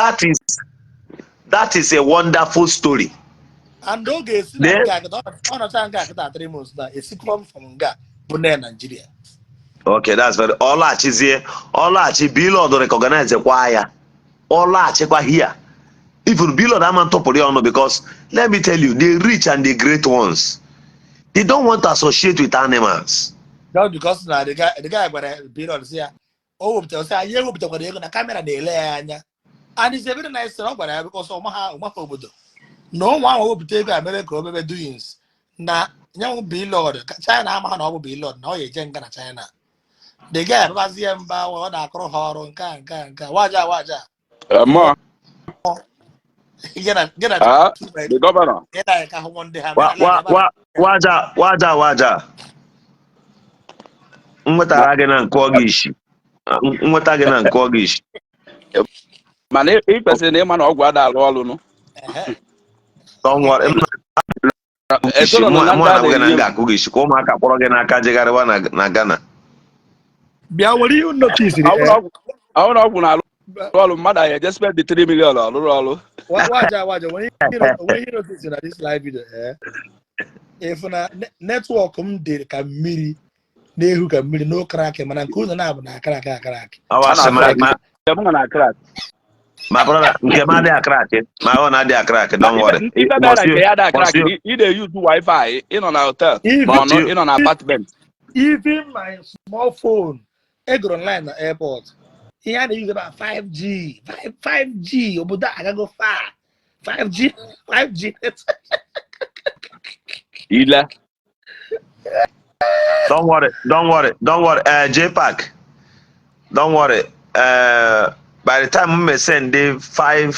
That is a wonderful story. And ọ ga-esi na nga kịta, ọ nọcha nga kịta 3 months na esikwa from nga bụ na Nigeria. Okay, that's very, ọ laghachizie, ọ laghachi, Blord recognize kwa ya. Ọ laghachikwa here, even Blord ama ntụpụrụ ya ọnụ, because let me tell you, the rich and the great ones, they don't want to associate with animals. Just because na the guy gwara Blord, sị ya o wepụtara, sị anyị ewepụtakwara ego na camera na-ele ya anya. And it's a very nice thing ọ gwara ya, because ọmaha ọmaha obodo na ụmụ ahụ wepụta ego a mere ka o mebe doings na nyanwụ Blord. China amaha na ọ bụ Blord na ọ ya eje nga na China. The guy ababazie mba, ọ na-akụrụ ha ọrụ nke a, nke a, nke a, waja waja. More. Gị na Ah, the governor. gị na ka hụ ndị ha. Wa wa wa, waja waja waja, nwetara gị na nke ọ gị isi, nweta gị na nke ọ gị isi. Mana ị kwesịrị na ịma na ọgwụ ada alụ ọrụ nụ. Don't worry, m na isi. Esoro mụ na mụ ndị a na gị na na-enye m ga-akụ gị isi ka ụmụaka kpọrọ gị n'aka jegharịwa na Ghana. Bịa were ihe notice. Ọ bụrụ na ọgwụ na-alụ ọrụ, mmadụ anyị eje spend 3 million ọrụrụ ọrụ. Waja waja, onwe ihe notice na this live video, ịfụ na network m dị ka mmiri na-ehu ka mmiri, no crack, mana nke unu na-abụ na a-crack a-crack. Awa sị ma ma Nke m na crack. My brother, nke m adịghị a-crack, ma ọ na-adịghị a-crack, don't worry. Ife mere na nke ya da crack, Must you- ị na-use wifi, ị nọ na hotel ma ọ nọ, ị nọ na apartment. Even my small phone egoro online na airport, ihe a na-use about 5G, 5G, obodo a agago far, 5G, 5G. Ile. Don't worry, don't worry, don't worry. JPAC, don't worry. By the time we send the five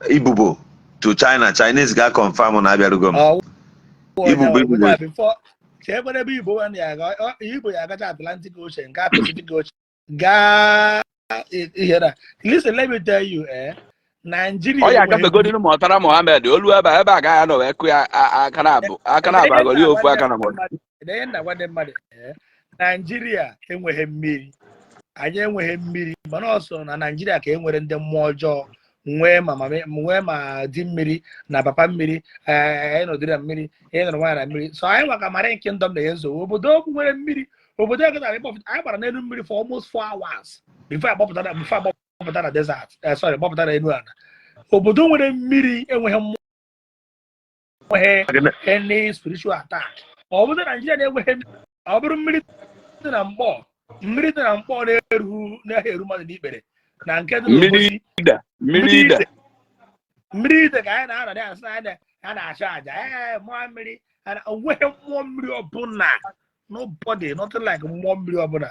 Ibubo to China, Chinese ga confirm na abịarugo m. Ọ Ibubo, obodo a Ibubo. Before ka ebe ebe Igbo nwanne ya aga, Igbo ya agacha Atlantic Ocean, gaa Pacific Ocean, gaa ihe na. Listen, let me tell you, Nigeria Ọ ya enweghị agafegodi Murtala Mohammed olu ebe a, ebe a gaghị anọ wee kụ ya aka na abụ, aka na abụ, agọrọ ya ofu aka na mmadụ. Ihe nna gwa ndị mmadụ, Nigeria enweghị mmiri. Anyị enweghị mmiri, mana ọsọ na Nigeria ka e nwere ndị mmụọ ọjọọ, nwee ma mami, nwee ma di mmiri na papa mmiri. Anyị nọdụrụ na mmiri, anyị nọrọ nwaanyị na mmiri, so anyị nwa ka Marine Kingdom na-enye nsogbu. Obodo okwu nwere mmiri, obodo eketa anyị gbara n'elu mmiri for almost 4 hours before agbapụta na, before agbapụta na desert, sorry, gbapụta na elu ala. Obodo nwere mmiri enweghị mmụọ, enweghị any spiritual attack. Ọ bụrụ na Naijiria na-enweghị, ọ bụrụ mmiri dị na mkpọ, mmiri dị na mkpọ na-eru, na-eru mmadụ n'ikpere na nke dị Mmiri n'Obosi. Ida, mmiri ida. Mmiri ide ka anyị na-anọ ya asị na anyị a na-achụ àjà, ee, mmụọ mmiri. Onweghị mmụọ mmiri ọbụla, nobody, nothing like mmụọ mmiri ọbụla.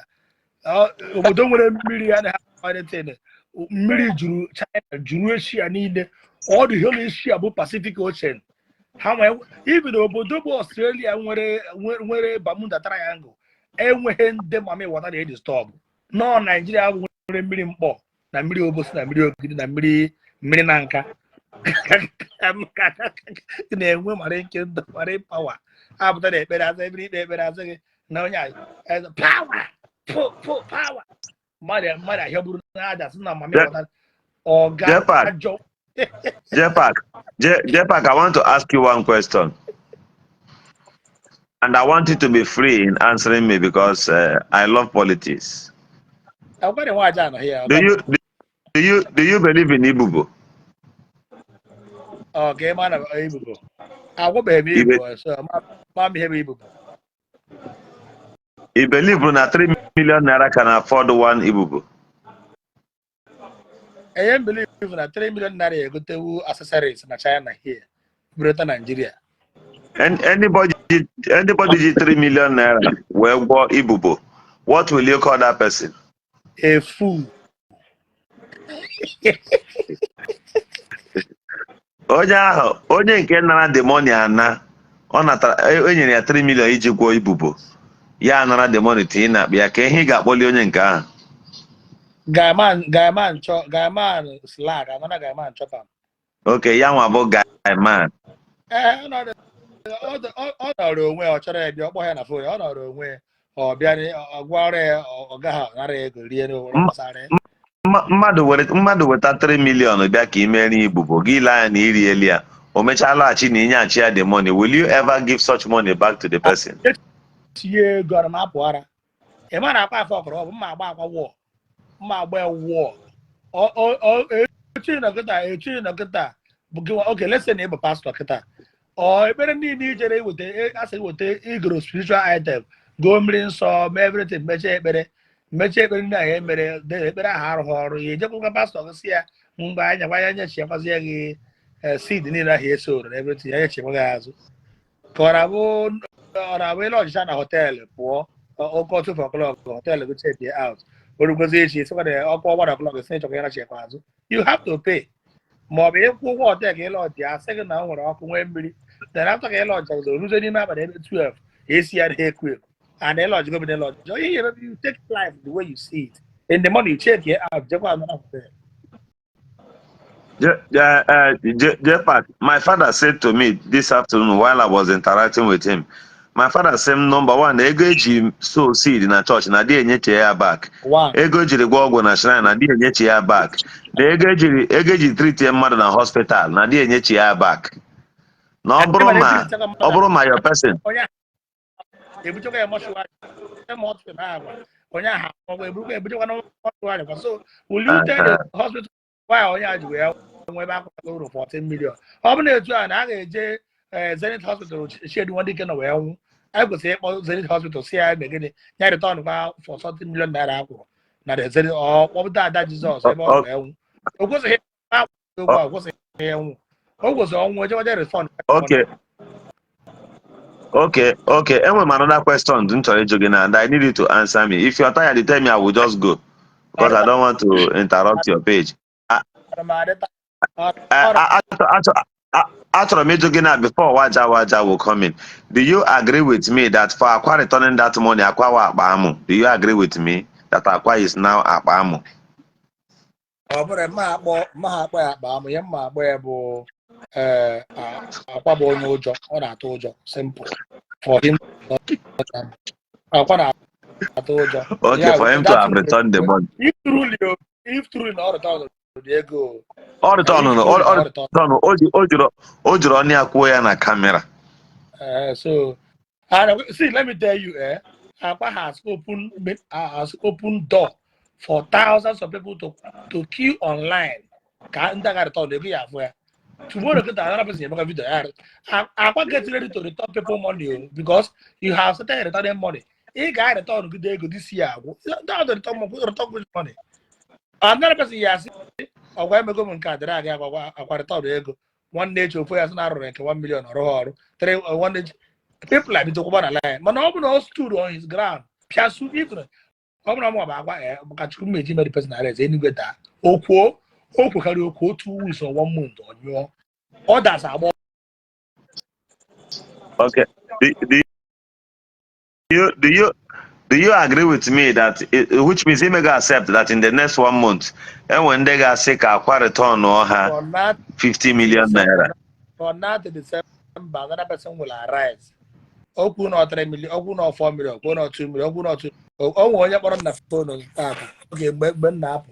Obodo nwere mmiri anaghị anything. Mmiri juru China, juru Asia niile, all the whole Asia bụ Pacific Ocean. Ha nwee even obodo bụ Australia nwere Bermuda Triangle, enweghị ndị mami water na-eji stop nọ. Naijiria bụ nwere mmiri mkpọ na mmiri Obosi na mmiri Ogidi na mmiri mmiri na nka na-enwe marine kingdom, marine power apụta na ekpere azụ ebiri ikpe ekpere azụ gị na onye power power mmadụ ahịa buru n'aja sị na mami water ọga. Jepak. Ajọ. Jepak, Jepak, I want to ask you one question. And I want you to be free in answering me because I love politics. Agwara nwa aja anọghị ya. Do you believe in Ibubo? Ọ ka ịma na ibubo agwabeghị m. Ibubo, so ma m ihe bụ ibubo. You believe na 3 million naira can afford one Ibubo? Enye m believe na 3 million naira egotewu accessories na China here burota Nigeria. And anybody ji 3 million naira wee gwọọ Ibubo, what will you call that person? A fool. Onye ahụ, onye nke nara the money ana, ọ natara, e nyere ya 3 million iji gwọọ Ibubo. Ya anara the money tinye n'akpa ya, ka ihe ị ga-akpọli onye nke ahụ? Guyman, guyman chọ, guyman slag amana, guyman chop am. Okay, ya nwa bụ guy man. Ee, ọ nọrọ onwe ya, ọ chọrọ ya bịa, ọ kpọ ya na phone, ọ nọrọ onwe ya, ọ bịa, ọ gwara ya, ọ gaghị nara ego rie n'owere gbasara ya. Mmadụ weta 3 million bịa ka ị mere ibubo gị, ile anya na iri elu ya, o mechaa laghachi na inyeghachi ya the money, will you ever give such money back to the person? Tinye ego ara m apụ ara. Ị ma na akwa afọ ọkọrọ, ọ bụ mma agba akwa wụọ, mma agba ya wụọ. Echi na kịta, echi na kịta bụ gị. Oke, let's say na ị bụ pastọ kịta, ọ ekpere niile ijere iweta, asị iweta igoro spiritual item, goo mmiri nsọ, mee everything, mechie ekpere, mechie ekpere ndị ahụ emere de ekpere ahụ arụghị ọrụ ya, ejekwakwa pastọ gị si ya mgbe anya gwa ya nyechiekwazie gị seed niile ahụ esoro na everything, ya nyechiekwa gị azụ, ka ọ na-abụ ile ọchịcha na hotel pụọ oke 2 o'clock, hotel gị check out, orugozi echi sịkwa na ọkụ 1 o'clock, sị ịchọkwa ya nachikwa azụ, you have to pay. Ma ọ bụ ịkwụ ụgwọ hotel ka ịlọ ọjị, asị gị na o nwere ọkụ, nwee mmiri, then after ka ịlọ ọjị oruzie n'ime abalị ebe 12, esi ya na eku eku and ịlọ ọjị gobi ịlọ ọjị ihe ebe. You take life the way you see it. In the morning, you check it out, jekwa another hotel. Jepak, my father said to me this afternoon while I was interacting with him, my father said, number one, ego eji sow seed na church na adịghị enyeche ya back. One. Ego ejiri gwọ ọgwụ na shrine na adịghị enyeche ya back. Na ego eji treat mmadụ na hospital na adịghị enyeche ya back. Na ọ bụrụ ma your person onye ahụ ebuchekwa ya mortuary, mortuary ha agwa onye ahụ ọgwụ eburukwa ebuchekwa na mortuary kwa. So will you tell the hospital why onye a ji wee nwee ebe akwụkwọ uru 14 million? Ọ bụ na etu a na a ga-eje Zenith Hospital Chiedu Nwadike nọ wee nwụ, a kwesịrị ịkpọ Zenith Hospital si ya eme gịnị, ya return kwa for something million naira akwụrụ na the Zenith, ọ kpọpụta Ada Jizọs ebe ọ wee nwụ. O kwesịghị akwụ ụgwọ, o kwesịghị ịnwụ, o kwesịrị ọnwụ ejewaje refund. Okay. Enwe m another question m chọrọ ịjụ gị na, and I need you to answer me. If you are tired, you tell me, I will just go because I don't want to interrupt your page. Achọrọ m ịjụ gị na before Waja Waja will come in. Do you agree with me that for Akwa returning that money, Akwa wa akpa amụ? Do you agree with me that Akwa is now akpa amụ? Ọ bụrụ mma ha akpọ ya akpa amụ, ihe mma akpọ ya bụ ee, Akwa bụ onye ụjọ, ọ na-atụ ụjọ. Simple. For him, Akwa na-atụ ụjọ. Okay, for him to have returned the money. If truly na ọ return the ego. Ọ return, ọ return, o jiri ọnụ ya kwuo ya na camera. So and see, let me tell you, Akwa has opened door for thousands of people to queue online ka ndị aga return ego ya afụ ya. Tomorrow kịta another person emeka video ya. Akwa, get ready to return people money o, because you have started returning money. Ị ga-return gide ego this year agwụ. Don't return money, return which money? Another person ya asị ọgwa emego m nke a dịrị aga akwa akwa return ego. Nwanne echi ofu ya sị na arụrụ nke 1 million, ọrụ ha ọrụ 3 nwanne echi people abido kwụba na line. Mana ọ bụ na o stood on his ground pịasu, even ọ bụrụ na mụ bụ agwa ya maka Chukwu m eji mere person arrest enigwe daa okwuo o kwekarị okwu 2 weeks or one month, ọ nyụọ others agba. Okay. Do you agree with me that it, which means he may go accept that in the next one month, and when they ga say ka akwa return or her From now 50 million naira? From now to December, another person will arise. Okwu na 3 million, okwu na 4 million, okwu na 2 million, okwu na 2. O nwere onye kpọrọ m na phone tata oge mgbe m na-apụ,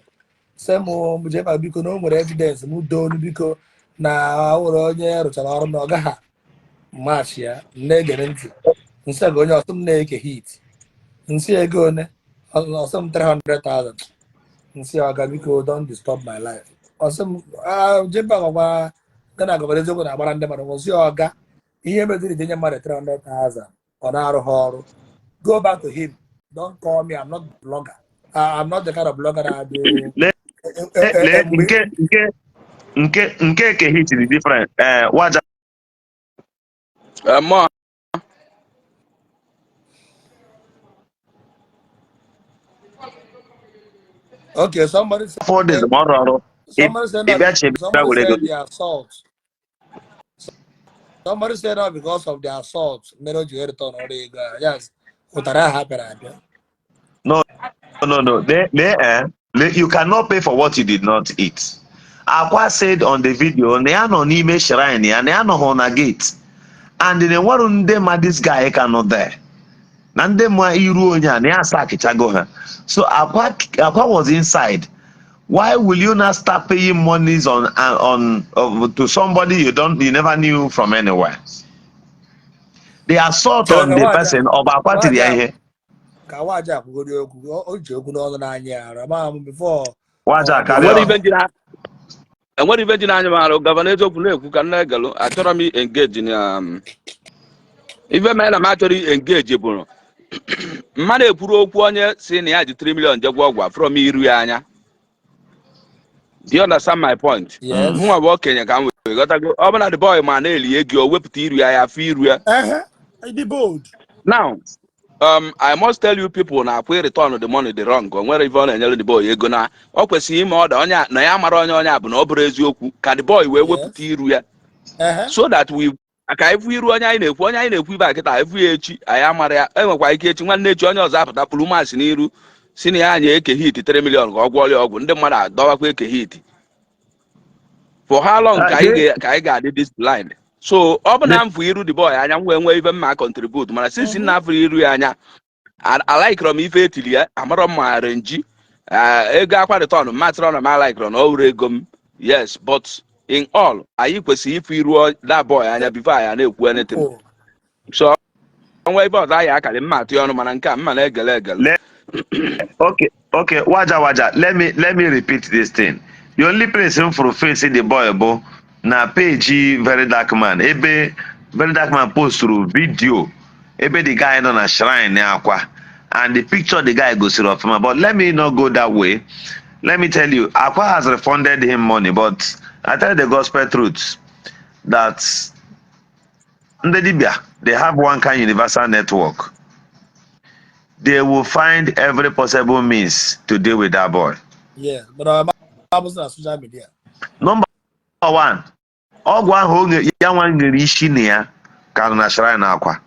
sị m jee ma biko na o nwere evidence m doonu biko na o nwere onye rụchara ọrụ na ọ gaghị machi ya. M na-egere ntị, nsị ga onye ọsọ m na-eke hit nsị ego one, ọsọ m 300,000. Nsị ọga biko, don't disturb my life. Ọsọ m jebe ọgwa gana gọbara eziokwu na-agbara ndị mmadụ. Nsị ọga ihe meziri ji nye mmadụ 300,000 ọ na-arụ ha ọrụ, go back to him. Don't call me. I'm not blogger. I'm not the kind of blogger na-adị Lee lee nke eke hit is different. Waja. Mmụọ. Okay, somebody said 4 days ma ọ rụrụ ọrụ somebody said ị that bịa chi bịa somebody were ego. said the assault. Somebody said that because of the assault mere o ji wee return ọrụ ego a. Yes, ụtarị ahụ a pịara apịa. No. You cannot pay for what you did not eat. Akwa said on the video na ya nọ n'ime shrine ya, na ya nọghọ na gate, and na enwere ndị ma this guy ka nọ there, na ndị ma iru onye a na ya asakichago ha. So Akwa was inside. Why will you not start paying monies on to somebody you never knew from anywhere? The assault on the person ọ bụ Akwa tiri ya ihe? Ka Waja kwugoro okwu, o ji okwu n'ọnụ n'anya ya ara ma m before. Waja, carry Enwere on. ibe enwere ibe ji n'anya m arụ governor eziokwu na-ekwu ka m na-egelụ. Achọrọ m engage na ife mere na m achọrọ engage bụ mmadụ ekwuru okwu onye si na ya ji 3 million je gwọ ọgwụ afụrọ m iru ya anya. Do you understand my point? Yes. Mụnwa bụ okenye ka m wee ghọtago. Ọ bụ na the boy ma na-eli ego, o wepụta iru ya, ya afụ iru ya. Ehe, ịdị bold. Now, I must tell you people na akwa return the money the wrong. O nwere ife ọ na-enyere the boy ego na ọ kwesịrị ime ọda onye na ya mara onye a bụ na ọ bụrụ eziokwu ka the boy wee wepụta iru ya so that we ka anyị fụ iru onye anyị na-ekwu, onye anyị na-ekwu ibe a kịta. Anyị fụ ya echi, anyị amara ya. Enwekwa ike echi, nwanne echi, onye ọzọ apụta kpuru masị n'iru si na ya anyị eke hit 3 million ka ọ gwọọrọ ya ọgwụ. Ndị mmadụ adọwakwa eke hit. For how long ka anyị ka anyị ga-adị this blind? So ọ bụ na m fụ iru the boy anya, m wee nwee ife mma contribute. Mana since na afụrụ iru ya anya, alaikọrọ m ife etiri ya, amarọ m ma renji ego akwa return matịrọ na m alaikọrọ na ọ wuru ego m. Yes, but in all, anyị kwesịrị ịfụ iru that boy anya before anyị na-ekwu anything. Oh. So ọnwa ebe ọzọ anyị akarị mma atụ ya ọnụ, mana nke a mma na-egele egele. Okay, Waja, Waja, let me repeat this thing. The only place m fụrụ face the boy bụ na page Very Dark Man, ebe Very Dark Man posturu video ebe the guy nọ na shrine Akwa, and the picture the guy gosiri ọfụma. But let me not go that way. Let me tell you, Akwa has refunded him money, but I tell you the gospel truth that ndị dibia, they have one kind universal network. They will find every possible means to deal with that boy. Yeah, but I was na social media. Number one, ọgwụ ahụ ya nwa nyere isi na ya ka nọ na shrine Akwa.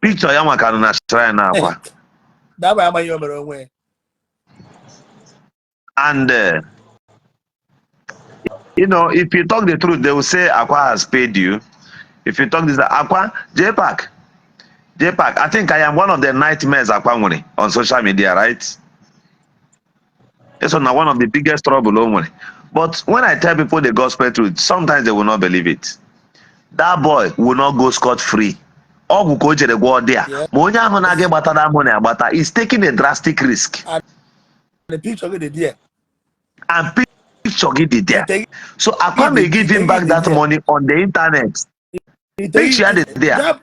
Picture ya nwa ka nọ na shrine Akwa. That boy amaghị ihe o mere onwe ya. And if you talk the truth, they will say Akwa has paid you. If you talk this, Akwa, JPAC, JPAC, I think I am one of the nightmares Akwa nwere on social media, right? This one na one of the biggest trouble o nwere. But when I tell people the gospel truth, sometimes they will not believe it. That boy will not go scot free. Ọgwụ ka o jere gwọọ dị a. Ma onye ahụ na-aga ịgbata that money agbata is taking a drastic risk. And the picture gị dị there. And Picture gị dị there. Ite So Akwa gị may dị give ite him gị back dị that there. money on the internet. Ite Picture ya gị dị there.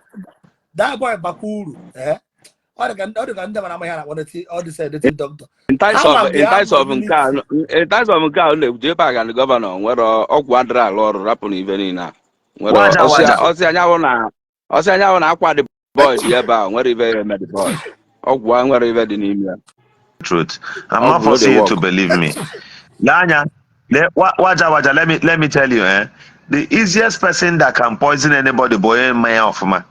That boy bakwa uru, eh? Ọ dị ka ndị mara amaghị a na-akpọ native, ọ dị sị native doctor. In terms Ama of m in ya terms of ama nke a, in terms of nke a na-ekwu, JPAC and governor nwere ọgwụ adịrị alụ ọrụ, rapụ na ife niile a nwere. Waja ọsị waja. Ọsị anyanwụ na akwa the boy dị ebe a, nwere ife ya eme the boy. Ọgwụ a nwere ife dị n'ime ya. Truth. I'm not Ọgwụ no dey forcing you to work. believe me. Lanya, waja waja, let me tell you, eh? The easiest person that can poison anybody bụ onye mmanya ọfụma.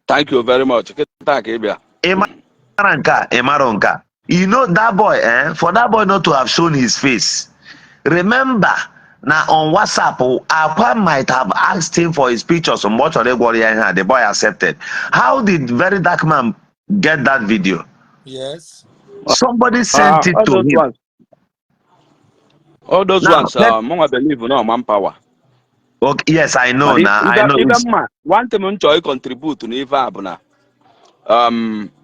Thank you very much. Kịta ka ị bịa. Ị mara nke a, ị mara nke a. You know that boy, eh? For that boy not to have shown his face. Remember, na on WhatsApp, Akwa might have asked him for his pictures. Mgbe ọ chọrọ ịgwọrọ ya ihe a, the boy accepted. How did Very Dark Man get that video? Yes. Somebody sent it All to those him. ones, all those Now, ones, mụnwa believe na manpower. Okay, yes, I know Mana now. I ife know. ife It's, mma, one thing m chọrọ ịcontribute n'ife a bụ na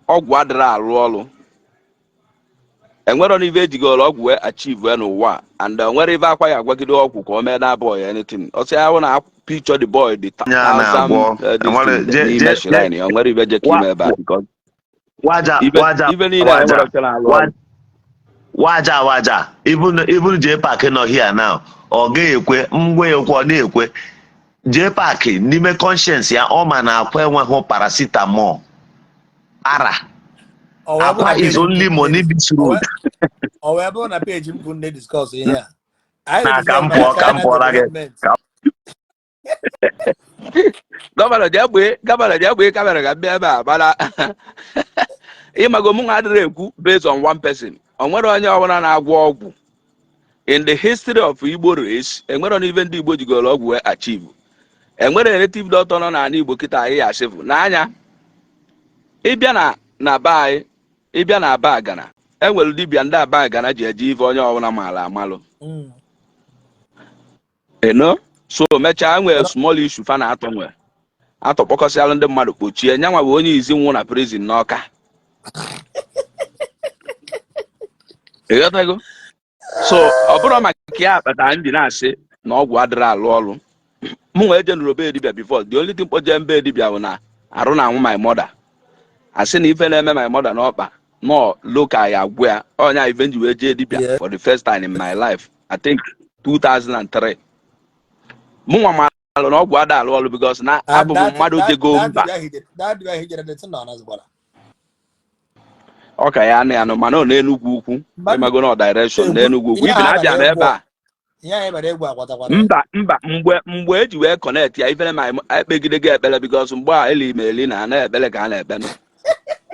ọgwụ adịrị arụ ọrụ. Enwero n'ife ejigoro ọgwụ wee achieve wee n'ụwa a, and nwere ife akwa ya agwagide ọgwụ ka o mee that boy anything. Ọsị ahụ na picture the boy the Onye a thousand na-agwọ this enwere thing je n'ime je je shrine ya, nwere ife je ka ime ebe a because waja ife waja ife niile a waja enwere oche na-alụ ọrụ. Waja waja, even JPAC nọ here now, ọ ga-ekwe ngwa ekwe, ọ na-ekwe JPAC n'ime conscience ya, ọ ma na Akwa enweghị paracetamol ara. Ọ wee bụrụ Akwa na is page m only money this road. Ọ wee bụrụ na page m bụ nne discuss ihe a. Anyị Na ka na-discuss m maka pụọ ka m China pụọra gị development. ka Governor jee gbee camera ka m bịa ebe a, mana ịmago mụ nwa adịrị ekwu based on one person. O nwere onye ọbụla na-agwọ ọgwụ in the history of Igbo race. Enwere n'ife ndị Igbo jigoro ọgwụ wee achieve. Enwere native doctor nọ n'ala Igbo kịta anyị ya asịfụ n'anya. Ịbịa na be anyị, ịbịa na aba Gana, enwere dibịa ndị aba Gana ji eje ife onye ọbụla maara amalụ. Eno so mechaa nwere small issue fa na-atọ nwe atọkpọkọsịalụ ndị mmadụ kpochie nyanwa bụ onye izi nwụ na prison n'Ọka, ịghọtago? So ọ bụrụ maka ya kpatara m ji na-asị na ọgwụ adịrị alụ ọrụ. Mụ nwee je nụrụ be dibịa before. The only thing kpoje mbe dibịa bụ na arụ na anwụ my mother, asị na ife na-eme my mother n'ọkpa nọ local ya agwụ ya ọnya ife nji wee jee dibịa for the first time in my life, I think 2003. Mụ nwa malụ na ọgwụ ada alụ ọrụ because na And abụ m that mmadụ that jego that mba. dibịa ahụ that dibịa ahụ jere the thing na ọnazịkwara. Ọ ka ya anụ ya nụ, mana ọ n'Enugwu Ukwu. Mmadụ Ịmago na direction na-ekwu n'Enugwu Ukwu ihe ibi a na abịa bara m ebe egwu a. ihe anyị bara egwu akwatakwara ya. Mba, mgbe eji wee connect ya ifere ma ekpegide gị ekpere because mgbe a eli m eli na ana ekpere ka a na-ekpe nụ.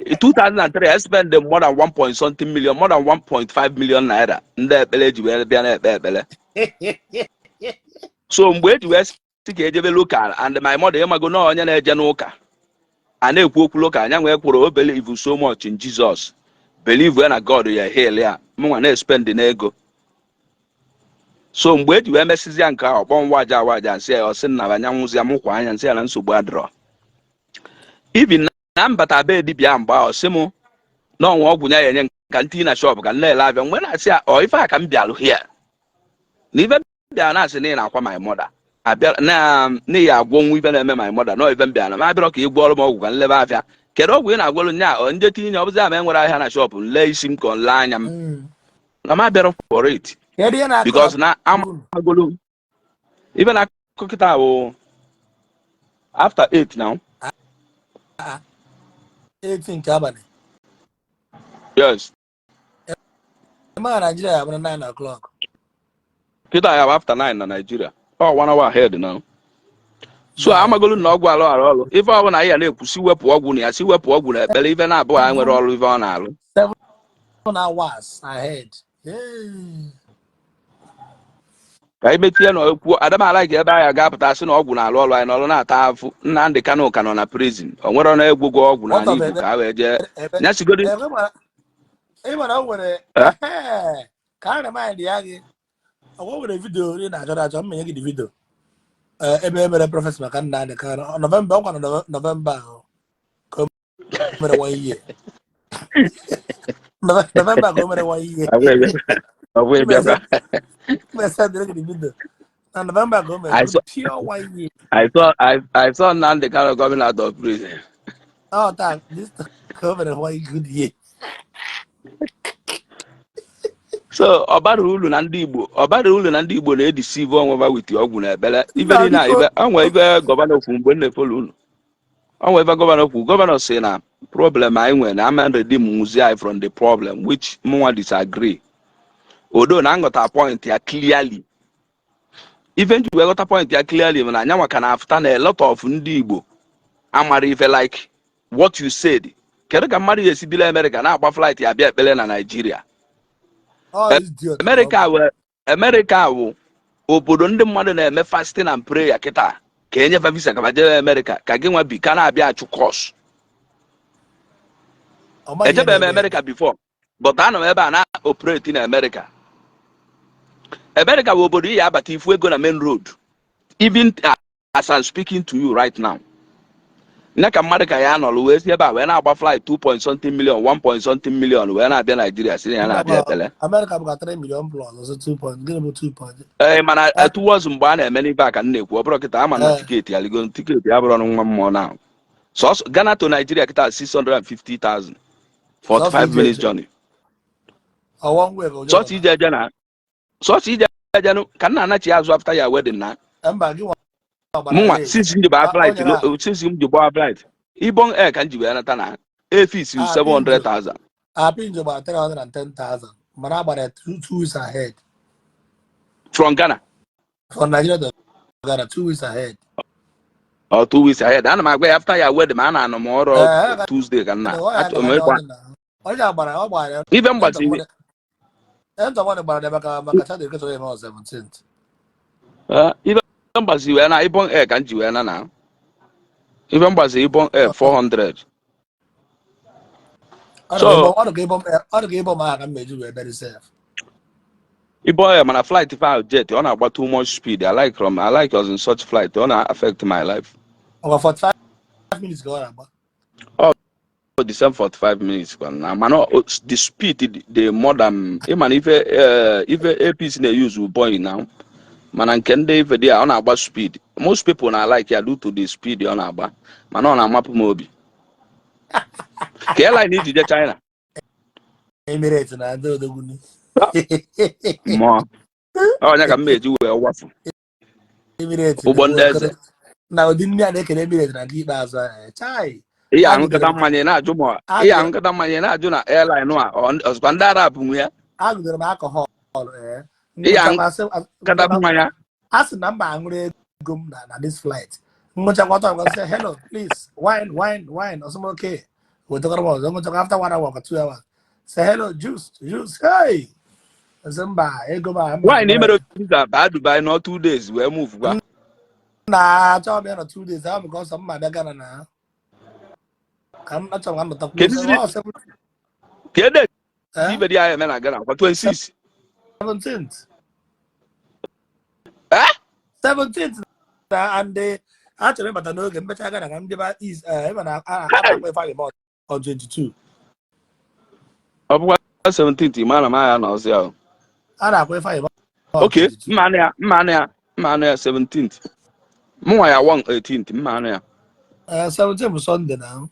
In 2003, I spent more than 1 point something million, more than 1.5 million naira ndị ekpere eji wee bịa na-ekpe ekpere. So mgbe eji wee sị ka ejebe local and my mother, ịmago na onye na-eje n'ụka a na-ekwu okwu local anya nwee kwuru o believe so much in Jesus, believe na God ya heal ya, mụnwa na-espend n'ego. So mgbe eji wee mesịzịa nke ahụ, ọkpọ nwa aja nsị ya, ọsị nna anya nwụzi ya mụ kwa anya nsị ya na nsogbu adịrọ. Even na mbata be dibịa mgbe ahụ, sị mụ na ọnwa ọgwụ ya enye nka ntị na shop ka m na-ele abịa. Mgbe na-asị ya ọ ife a ka m bịalụ here na ife m bịara na-asị na ị na-akwa my mother abịa na n'ihi agwọ nwa ife na-eme my mother na ife m bịara na m abịarọ ka ị gwọrọ m ọgwụ ka m lebe afịa. Kedu ọgwụ ị na-agwọrọ nya? Ọ nje tinye ọ bụzi ama enwere ahịa na shop nlee isi m ka ọ nlee anya m na m abịarọ for it. Kedu ihe na-akụ na Because na unu? Amagolo ife na-akụ kịta bụ after 8 now. Ah, 8 nke abalị? Yes. Eme na Nigeria ya bụrụ 9 o'clock. Kịta ya bụ after 9 na Nigeria, ọ 1 hour ahead now. So 9. Amagolu na ọgwụ alụ arụ ọrụ ife ọbụla anyị ya na-ekwu si wepụ ọgwụ na ya, si wepụ ọgwụ na ekpere, ife na-abụghị anyị nwere ọrụ ife ọ na-alụ. 7 hours ahead. Hey. Ka anyị metie na okwu adamala ka ebe anyị ga-apụta sị na ọgwụ na-alụ ọrụ, anyị n'ọrụ na-ata afụ. Nnamdị Kanụ ka nọ na prison, o nwere na egwugo ọgwụ What n'ala of Igbo ebe ka a wee jee ebe nyasigodi. Ebe mara ị mara o nwere Eh? Ehe, ka a remind ya gị, ọ nwere video ị na-achọ achọ m menye gị the video. Eh, ebe e mere prophecy maka Nnamdị Kanụ November, ọkwa na November ahụ ka o mere one year, November ka o mere one year. Ọ bụghị Biafra. Mesendịrị gị video na November ka o mere I saw pure one year. I saw Nnamdi Kanu coming out of prison. Oh, taa this ka o mere one good year. So ọ bara uru na ndị Igbo, ọ bara uru na ndị Igbo na-edeceive onwe ha with ọgwụ na ekpere ife Nna, niile a. biko. Ibe onwe ibe governor kwu mgbe m na-efollow unu, onwe ibe governor kwu. Governor si na problem anyị nwere na ama redeem nwuzi anyị from the problem, which mụnwa disagree, odo na nghọta point ya clearly. Ife nji wee ghọta point ya clearly bụ na anyanwa ka na-afụta na a lot of ndị Igbo amara ife, like what you said. Kedu ka mmadụ ga-esi bili Amerịka na-agba flight ya bịa ekpere na Naịjirịa? All this idiot. Amerịka wụ, Amerịka wụ obodo ndị mmadụ na-eme fasting and prayer kịta ka enyefa visa ka jebe Amerịka, ka gị nwa bi ka na-abịa achụ kọs. Ọ maghị ihe Ejebe m na-eme. Amerịka before, but anọ m ebe a na operate na Amerịka. Amerịka bụ obodo iyi abata ifu ego na main road. Even as I'm speaking to you right now, nne ka mmadụ ka ya nọrọ wee si ebe a wee na-agba flight 2 point something million, 1 point something million, wee na-abịa Naijiria si na ya na-abịa ekpele. America bụkwa 3 million plus, ọzọ 2 point gịnị bụ 2 point? Ee, mana towards mgbe a na-eme n'ibe a ka m na-ekwu, ọ bụrụ kịta ama na ticket aligo, ticket ya bụrụ nwa mmụọ na sọsọ Ghana to Nigeria kịta 650,000, 45 Sọsọ minutes ije. journey. Ọ one way ka ụjọ Sọsọ ije eje na sọsọ ije eje nụ ka nna anachi azụ after ya wedding na. Mba, gị nwa gbara Mụnwa late. since m ji gbaa Ah, flight onye na- since m ji gbaa flight Ibom Air ka m ji wee nata na efisi Ah, 700,000. Apinjo gbara 310,000, mana agbara ya 2 weeks ahead. From Ghana? From Nigeria to Ghana, 2 weeks ahead. Or 2 weeks ahead. Ana m agwa ya after ya wedding, ma a na-anọ m ọrụ. Eh, Tuesday ka nna Ọ ya achọrọ m ịgba onye a gbara, ọ gbara ya. ife m gbaziri. Ntọmọdụ gbara ya maka Chad chọrọ eme on 17th. Eh, ife mgbazi wee na Ibom Air ka m ji wee na ife mgbazi Ibom Air 400. Ọ dị ka Ibom ahụ ka m meji wee bere sef. Ibom Air, mana flight fa jet ọ na-agba too much speed. I like from I like us in such flight, ọ na-affect my life. Ọkwa 45 minutes ka ọ na-agba. The same 45 minutes kwa na, mana the speed dị more than ịma na ife ife APC na-use Boeing now, mana nke ndị ife dị a ọ na-agba speed. Most people na like ya due to the speed ọ na-agba, mana ọ na-amapụ m obi ka airline iji je China. Emirates na ndị odogwu. Mmụọ onye ka m eji wee wafu. Emirates. Ụgbọ ndị eze. Na ụdị nri a na-ekele Emirates na nke ikpeazụ a, chai. Ihe aṅụkọta mmanya na-ajụ ma ihe aṅụkọta mmanya na-ajụ na airline a ọzụkwa ndị Arab nwe ya. Agụdoro m alcohol, ee. Ihe aṅụkọta mmanya. A sị na mba aṅụrụ ego m na this flight ngụchakwa ọtọ ngwa sị, "Hello, please, wine, wine, wine." Ọsọ m, "Okay," wetakwara m ọzọ. Ngụchakwa after one hour or 2 hours, say, "Hello, juice, juice, hey." Ọsị mba, ego m a mba. Nwaanyị na imere visa baa Dubai nọ 2 days wee move gwa. Na achọghị m ya nọ 2 days ahụ because ọsọ mma abịa Ghana na ka m achọrọ m ka m nọtakwu. Kedu kedu ibe dị ya eme na Ghana kwa 26? 17th. Eh? 17th na, and achọrọ ịbata n'oge mmecha Ghana ka m jebe East, ịma na a na-akpọ Ifeanyị on 22. Ọ bụkwa 17th, ma na m agha na ọzọ ya. A na-akpọ Ifeanyị. Okay, mma anụ ya, mma anụ ya, mma anụ ya 17th, mụnwa ya 1 18th, mma anụ ya. 17 bụ Sunday na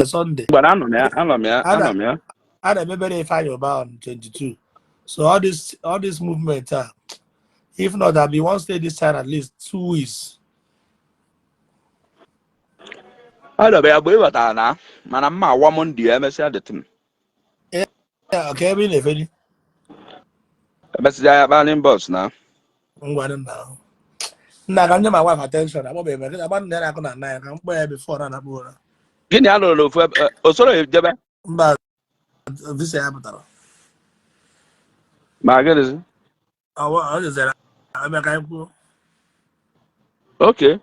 Sunday. Gbara anọ m ya, anọ m ya, anọ m ya. A na-emebere Ifeanyị Ụba on 22, so all this movement, if not, I'll be one stay this time at least 2 weeks. Adọba ya bụ ịbatara na mana mma awa Monday, emesịa dịtị m. Yeah, okay, ebe ị na-efeli. Emesịa ya kpaa inbox na. Ngwa, nna nna, ka m nye my wife attention. Akpọbeghị m agba nna ya na-akụ na nna ya ka m kpọọ ya before na anakpọ ụra. Gịnị a nụrụ n'ofu ebe o soro ejebe? Mba, visa ya pụtara. Ma gịnịzi? Ọ jezere eme ka anyị kwuo. Okay.